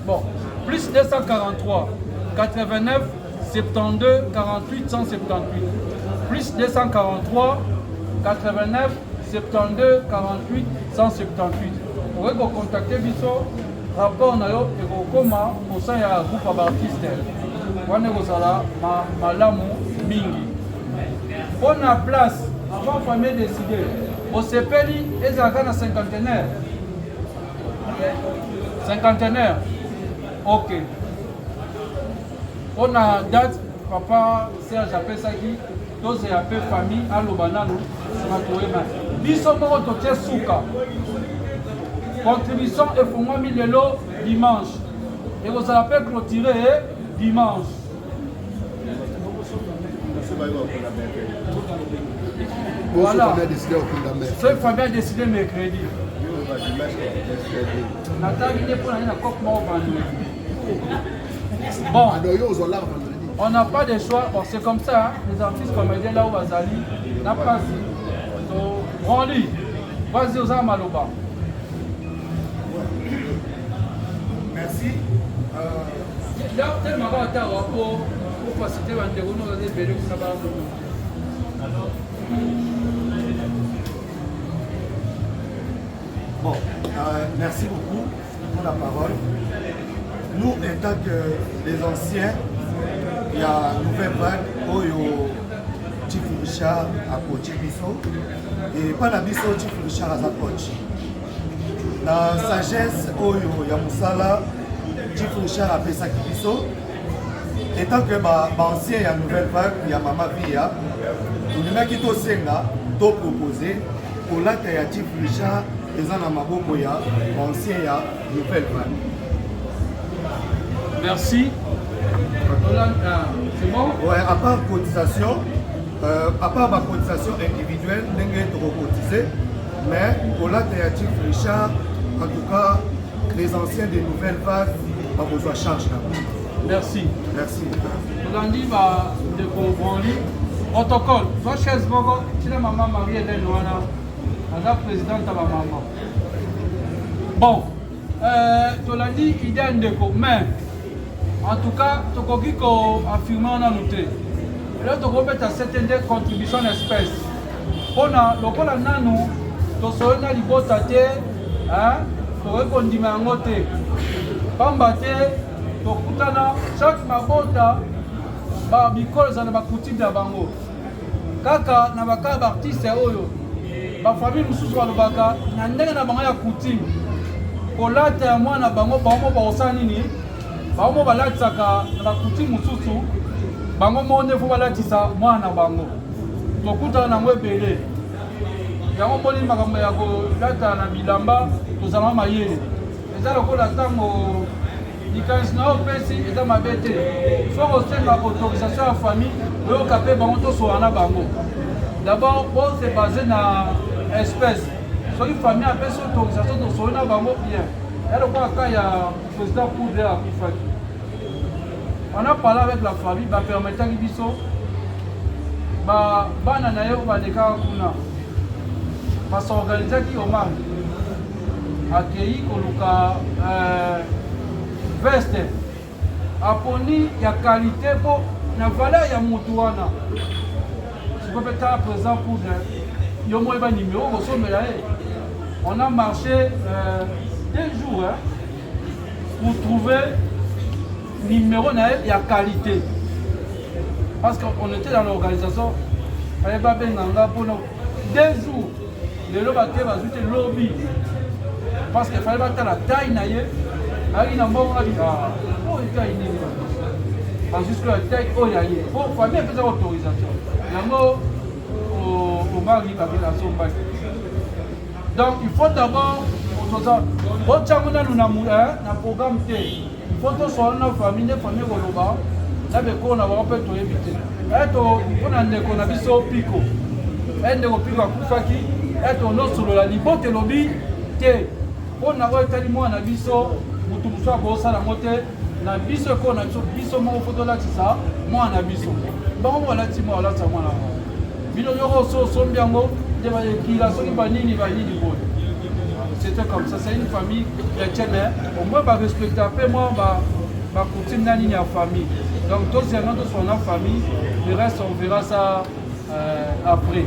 bon, plus 243 89 72 48 178, plus 243 89 72 48 178. Okoki kocontacte biso, rapport na yo ekokoma au sein ya groupe ya baartiste wana, ekozala malamu mingi. Mpo na place, avant famille décide, bosepeli ezalaka na cinquantenaire, cinquantenaire, ok. Mpo na date papa Serge apesaki, tozela mpe famille aloba nanu, nsima toyeba biso moko totie suka. Contribution efungwami lelo dimanche, ekozala mpe clôturé dimanche. Voilà. Soki famille a décidé mercredi, natangi nde mpo na ye na cope moko vendredi. Bon, on n'a pas de choix. Bon, c'est comme ça, hein? Les artistes comédiens là où bazali na pasi to Branly, vas-y, oza maloba. Merci. Tellement ata po ofacilite bandeko no baza ebele kuna bamona. Bon, merci beaucoup pour la parole. Nous, en tant que les anciens, il y a nouvelle vague, oyo Chief Richard a coaché biso. Et pas na biso, Chief Richard aza coach. Na sagesse oyo ya musala, Chief Richard apesaki biso. Etant que ba ancien ya nouvelle vague ya mama Viya, tolingaki tosenga to proposer kolata ya Chief Richard eza na maboko ya ba ancien ya nouvelle vague. Merci. Ah, c'est bon? Ouais, à part cotisation, euh, à part ba cotisation individuelle ndenge tokocotiser, mais kolata ya Chief Richard, en tout cas, les anciens des nouvelles vagues bakozwa charge na bango. Merci. Merci. Tolandi ba ndeko Branly protocole zwa chaise moko tina mama Marie Hélène wana aza présidente ya ba mama. Bon, euh, tolandi idée ya ndeko mais en tout cas tokoki ko affirmer nanu te. Lelo tokobeta sete nde contribution en espèce. Pona lokola nanu tosololi na libota te, hein, tokoki kondima yango te. Pamba te tokutana chaque mabota ba bikolo ezala na ba coutume na bango. Kaka na ba cas ba artiste oyo ba famille mosusu balobaka na ndenge na bango ya coutume kolata ya mwana bango bango moko bakosala nini bango moko balatisaka na ba coutume mosusu bango moko nde fo balatisa mwana na bango. Tokutana na yango ebele. Yango omoni makambo ya kolata na bilamba, tozalaka mayele. Eza lokola ntango likanisi na yo opesi eza mabe te, soki osenga autorisation ya famille, oyoka mpe bango, tosola na bango d'abord, bo se base na espèce. Soki famille apesi autorisation, tosoli na bango bien. Ya lokola ka ya président Poudre akufaki, on a parlé avec la famille, bapermetaki biso ba bana na ye oyo balekaka kuna basorganisaki Omar akei koluka euh, veste aponi ya qualité mpo na valeur ya motu wana. Sikoyo mpe tala président Poudre, yo moko yeba nimero kosombela ye. On a marché euh, 2 jours hein, pour trouver numéro na ye ya qualité parce qu'on était dans l'organisation. Fallait babenga nga mpona 2 jours, lelo bake bazwi te lobi, parce que fallait batala taille na ye. Ayaki na mbongo ngabi oyo taille nini, bazwi sikoyo ya taille oyo ya ye po famille apesaka autorisation yango. Omari bakeli asombaki. Donc il faut d'abord toza botyango nanu na programme te, il faut tosola na famille nde famille koloba na bekolo na bango mpe toyebi te. Eto mpona ndeko na biso Piko, e ndeko Piko akufaki, eto nosolola libota elobi te mpona oyo etali mwana na biso, motu mosusu akosala yango te na biso ekolo na biso, biso moko fo tolatisa mwana na biso. Bango moko balati mwana, balatisa mwana bango. Bino yoko so osombi yango nde bayekila soki banini banini boye. C'était comme ça, c'est une famille chrétienne, mais au moins barespecta mpe mwa bacoutume na nini ya famille. Donc tozela toswana famille, le reste on verra ça euh, après.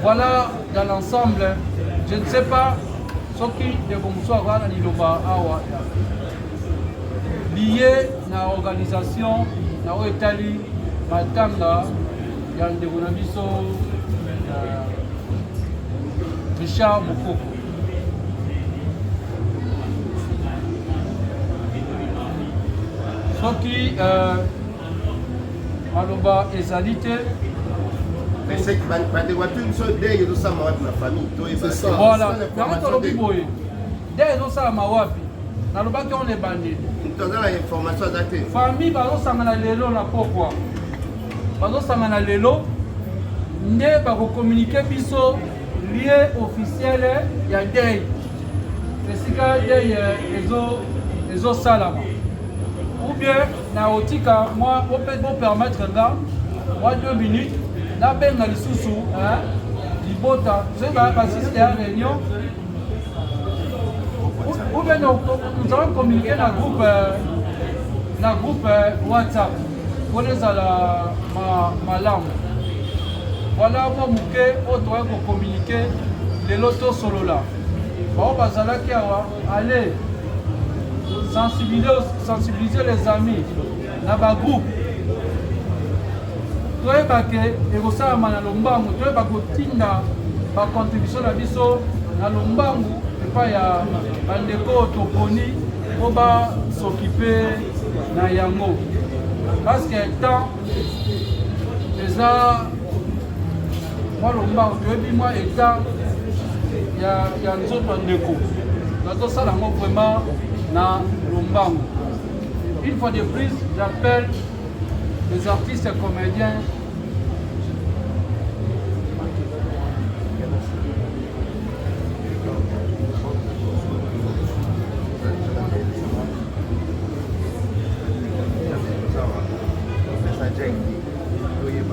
Voilà, dans l'ensemble, je ne sais pas soki ndeko mosusu akoya na liloba awa liye na organisation na oyo etali matanga ya ndeko na biso euh, Richard Mokoko. Soki euh, maloba ezali te. Bandeko batuni biso deuil ezosalama wapi na famille. Voilà, yango tolobi boye, deuil ezosalama wapi? Nalobaki on ebandeli. Moto aza na information aza te. Famille bazosangana lelo na pokwa, bazosangana lelo nde bakokommunike biso lieu officiel ya deuil, esika deuil ezosalama. Ou bien na otika mwa bopermettre nga mwa 2 minutes, nabenga lisusu libota soki basisi ya réunion, ou bien nous allons communiquer na groupe WhatsApp mpona ezala malamu. Voilà mwa moke oyo tokoki kocommuniquer lelo. Tosolola bao bazalaki awa, allez sensibiliser, sensibiliser les amis na bagroupe, toyeba ke ekosalama na lombangu, toyeba kotinda bacontribution na biso na lombangu epai ya bandeko oyo toponi mpo basokipe. na yango parce que temps eza mwa lombango, toyebi mwa etat ya nzoto ya ndeko, nazosala yango vraiment na lombango. Une fois de plus, j'appelle les artistes et comédiens.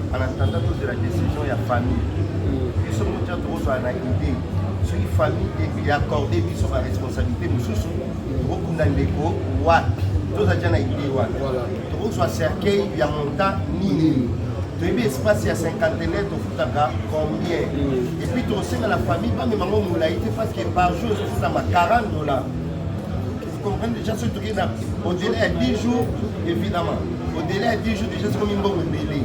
En attendant tozela décision ya famille, biso motia tokozala na idée. Soki famille eaccorde biso baresponsabilité mosusu, tokokunda ndeko wapi? Toza dia na idée wana. Tokozwa cercueil ya montant nini? Toyebi espace ya cinquantenaire tofutaka combien? Et puis tokosenga na famille bamema ngo molai te, parce que par jour ezofutama 40 dollars. Vous comprenez déjà? Soki tokei na au-delà ya 10 jours, évidemment au-delà ya 10 jours déjà sokomi mbongo ebele.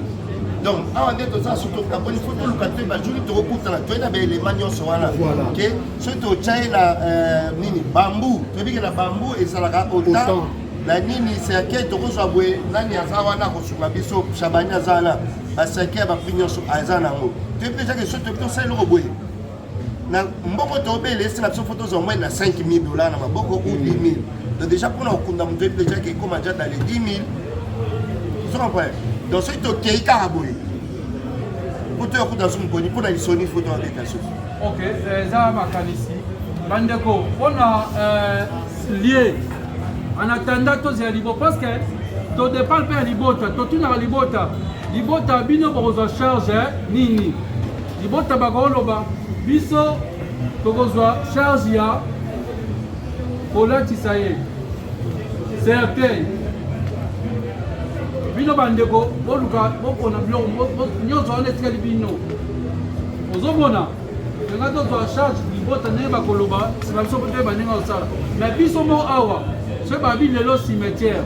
Donc awa nde toza surtout kaboni, faut toluka te bajour tokokutana, toye na baelema nyonso wana ke soki totya ye na nini, bambu, toyebi ke na bambu ezalaka autant na nini cercueil tokozwa boye. Nani aza wana akosunga biso? Shabani aza wana, bacercueil ya baprix nyonso aza nango. Toyebi déjà ke soki toyebi tosala eloko boye na mbongo tobele esenga biso, faut tozwa moins na 5000 dollars na maboko ou 10 000. Donc déjà mpona kokunda moto, oyebi déjà ke ekoma déjà dans les 10 000. Ozo comprendre? Donc soki tokei kaka boye po toya kuta so mokoni mpona lisoni, faut toabeta susu. Ok, eza makanisi bandeko mpona lieu. En attendant tozela libo, parce que todépendre mpe ya libota. Totunaka libota, libota bino bokozwa charge nini? Libota bakoloba biso tokozwa charge ya kolatisa ye cercueil. Bino bandeko boluka bopona biloko nyonso wana etikali. Bino ozomona nga tozwa charge libota ndenge bakoloba nsima, biso po toyeba ndenge osala. Mais biso mo awa, soki babi lelo cimetière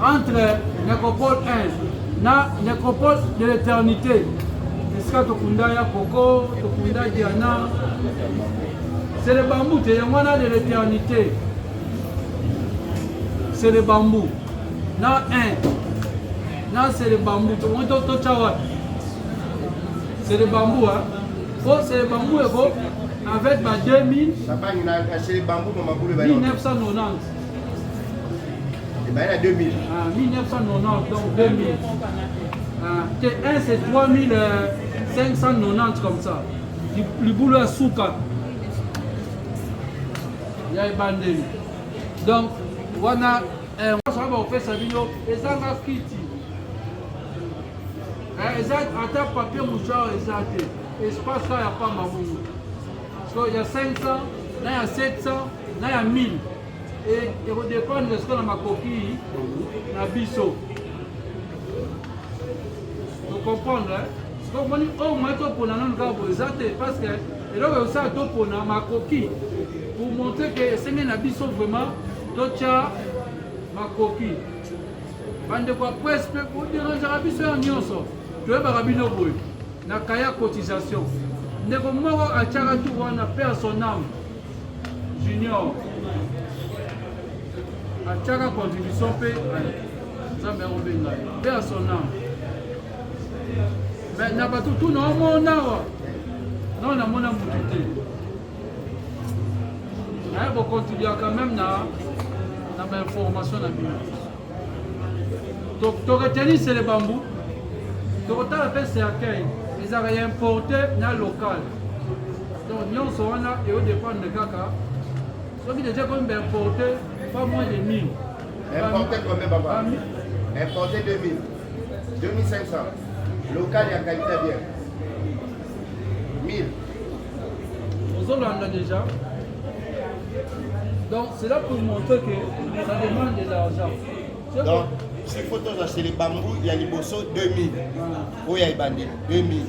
entre nécropole 1 na nécropole de l'éternité, esika tokunda ya koko, tokunda Diana, c'est le bambou te, yango wana de l'éternité, c'est le bambou na 1 na c'est le bambou. Tomongi totya wapi? C'est le bambou, hein? Po c'est le bambou eko avec ba 2000. 1990. Ebali na 2000. Ah, 1990, donc 2000. Ah, T1 c'est 3590 comme ça. Libulu ya suka ya ebandeli. Donc wana soki bakopesa bino ezanga kiti, eza ata papier mouchoir eza te, espace kaka ya pamba bongo. So ya 500 na ya 700 na ya 1000 ekodépendre sikoyo na makoki na biso. Tocomprendre sikoyo? Omoni oyo moye topona nanu kaka boye eza te, parce que eloko ekosala topona makoki pour montrer ke esengeli na biso vraiment totya makoki. Bandeko ya presse mpe boderangeaka biso ya nyonso, toyebaka bino boye na kaya cotisation. Ndeko moko atiaka tour wana, paix à son âme, Junior atiaka contribution mpe Nzambe akobenga ye, paix à son âme. Mais na bato tuna omona awa non, namona motu te naye bocontribuaka quand même na bainformation na bino. Toretenir c'est le bambou, tokotala mpe cercueil ezalaka ya importé na local. Donc nyonso wana eodépendre kaka soki déjà komi baimporté, pas moins de 1000. Importé combien, papa? Importé 2000, 2500. Local ya qualité bien 1000. Ozolanda déjà? Donc c'est là pour montrer que ça demande de l'argent. Donc s'il faut tozwa les bambou ya liboso 2000, oyo ya ebandeli 2000.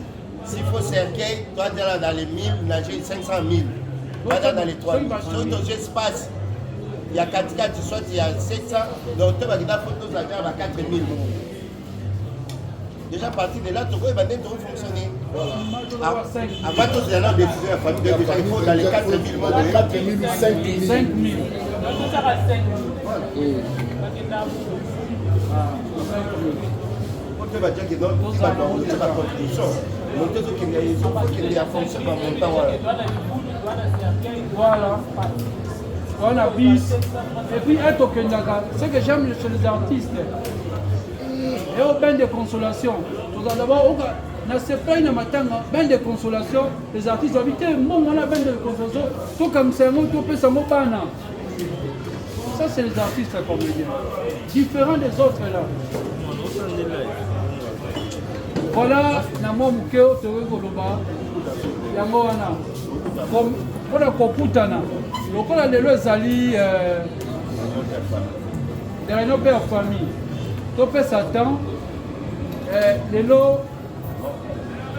S'il faut cercueil, toi dans les 1000, nager 500 000, baza dans les 3000. Soki tozwa espace ya katikati, soit ya 700, donc to bakenda, faut tozwa kaka ba 4000 déjà. Partir de là, tokoyeba ndenge tokofonctionner. Avant tozela na décision ya famille, donc déjà il faut dans les 4000 moko. 4000 ou 5000. 5000. Mpe batiaki bato bacontribution moto ezokende ezokende ya fonction bamontant wana. Voilà. Wana bis. Et puis etokendaka, ce que j'aime chez les artistes et au bain de consolation, tozala d'abord oka na sepeli na matanga bain de consolation, les artistes babi te mbongo wana bain de consolation tokamisa yango topesa yango bana. Ça, c'est les artistes comédiens, différents des autres là. Voilà, na mwa moke oyo tokoki koloba yango wana mpona kokutana lokola lelo ezali réunion mpe ya famille, topesa temps lelo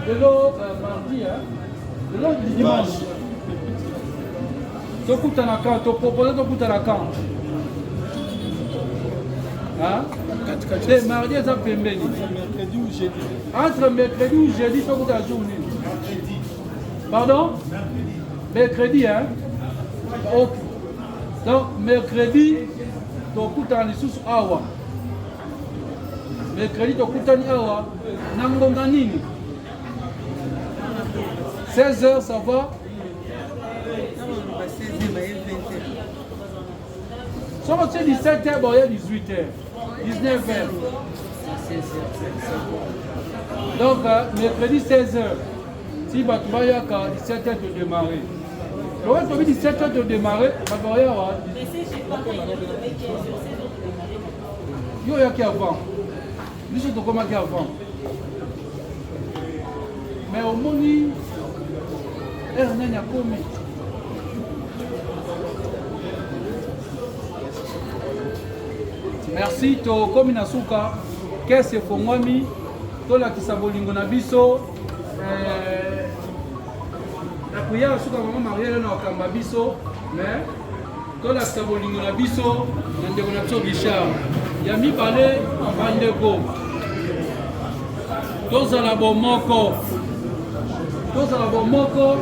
lelo mardi, lelo dimanche tokutana quand? Topropose tokutana quand? Te, mardi eza pembeni. Entre mercredi ou jeudi tokutana jour nini? Pardon, mercredi, hein? Ok, donc mercredi tokutana lisusu awa. Mercredi tokutani awa na ngonga nini? 16 heures, ça va? Soki otie 17 heures, boya 18 heures, 19 heures. Donc mercredi 16 heures, si bato bayaka 17 heures, todémarre. Lokola tobi 17 heures todémarre, bato baya wa. Yo oyaki avant, biso tokomaki avant, mais omoni heure nani akomi. Merci, tokomi na suka. Caisse efongwami, tolakisa bolingo na biso na prière. Suka, mama Marie na okamba biso, mais tolakisa bolingo na biso na ndeko na biso Richard. Ya mibale, bandeko, tozala bomoko, tozala bomoko.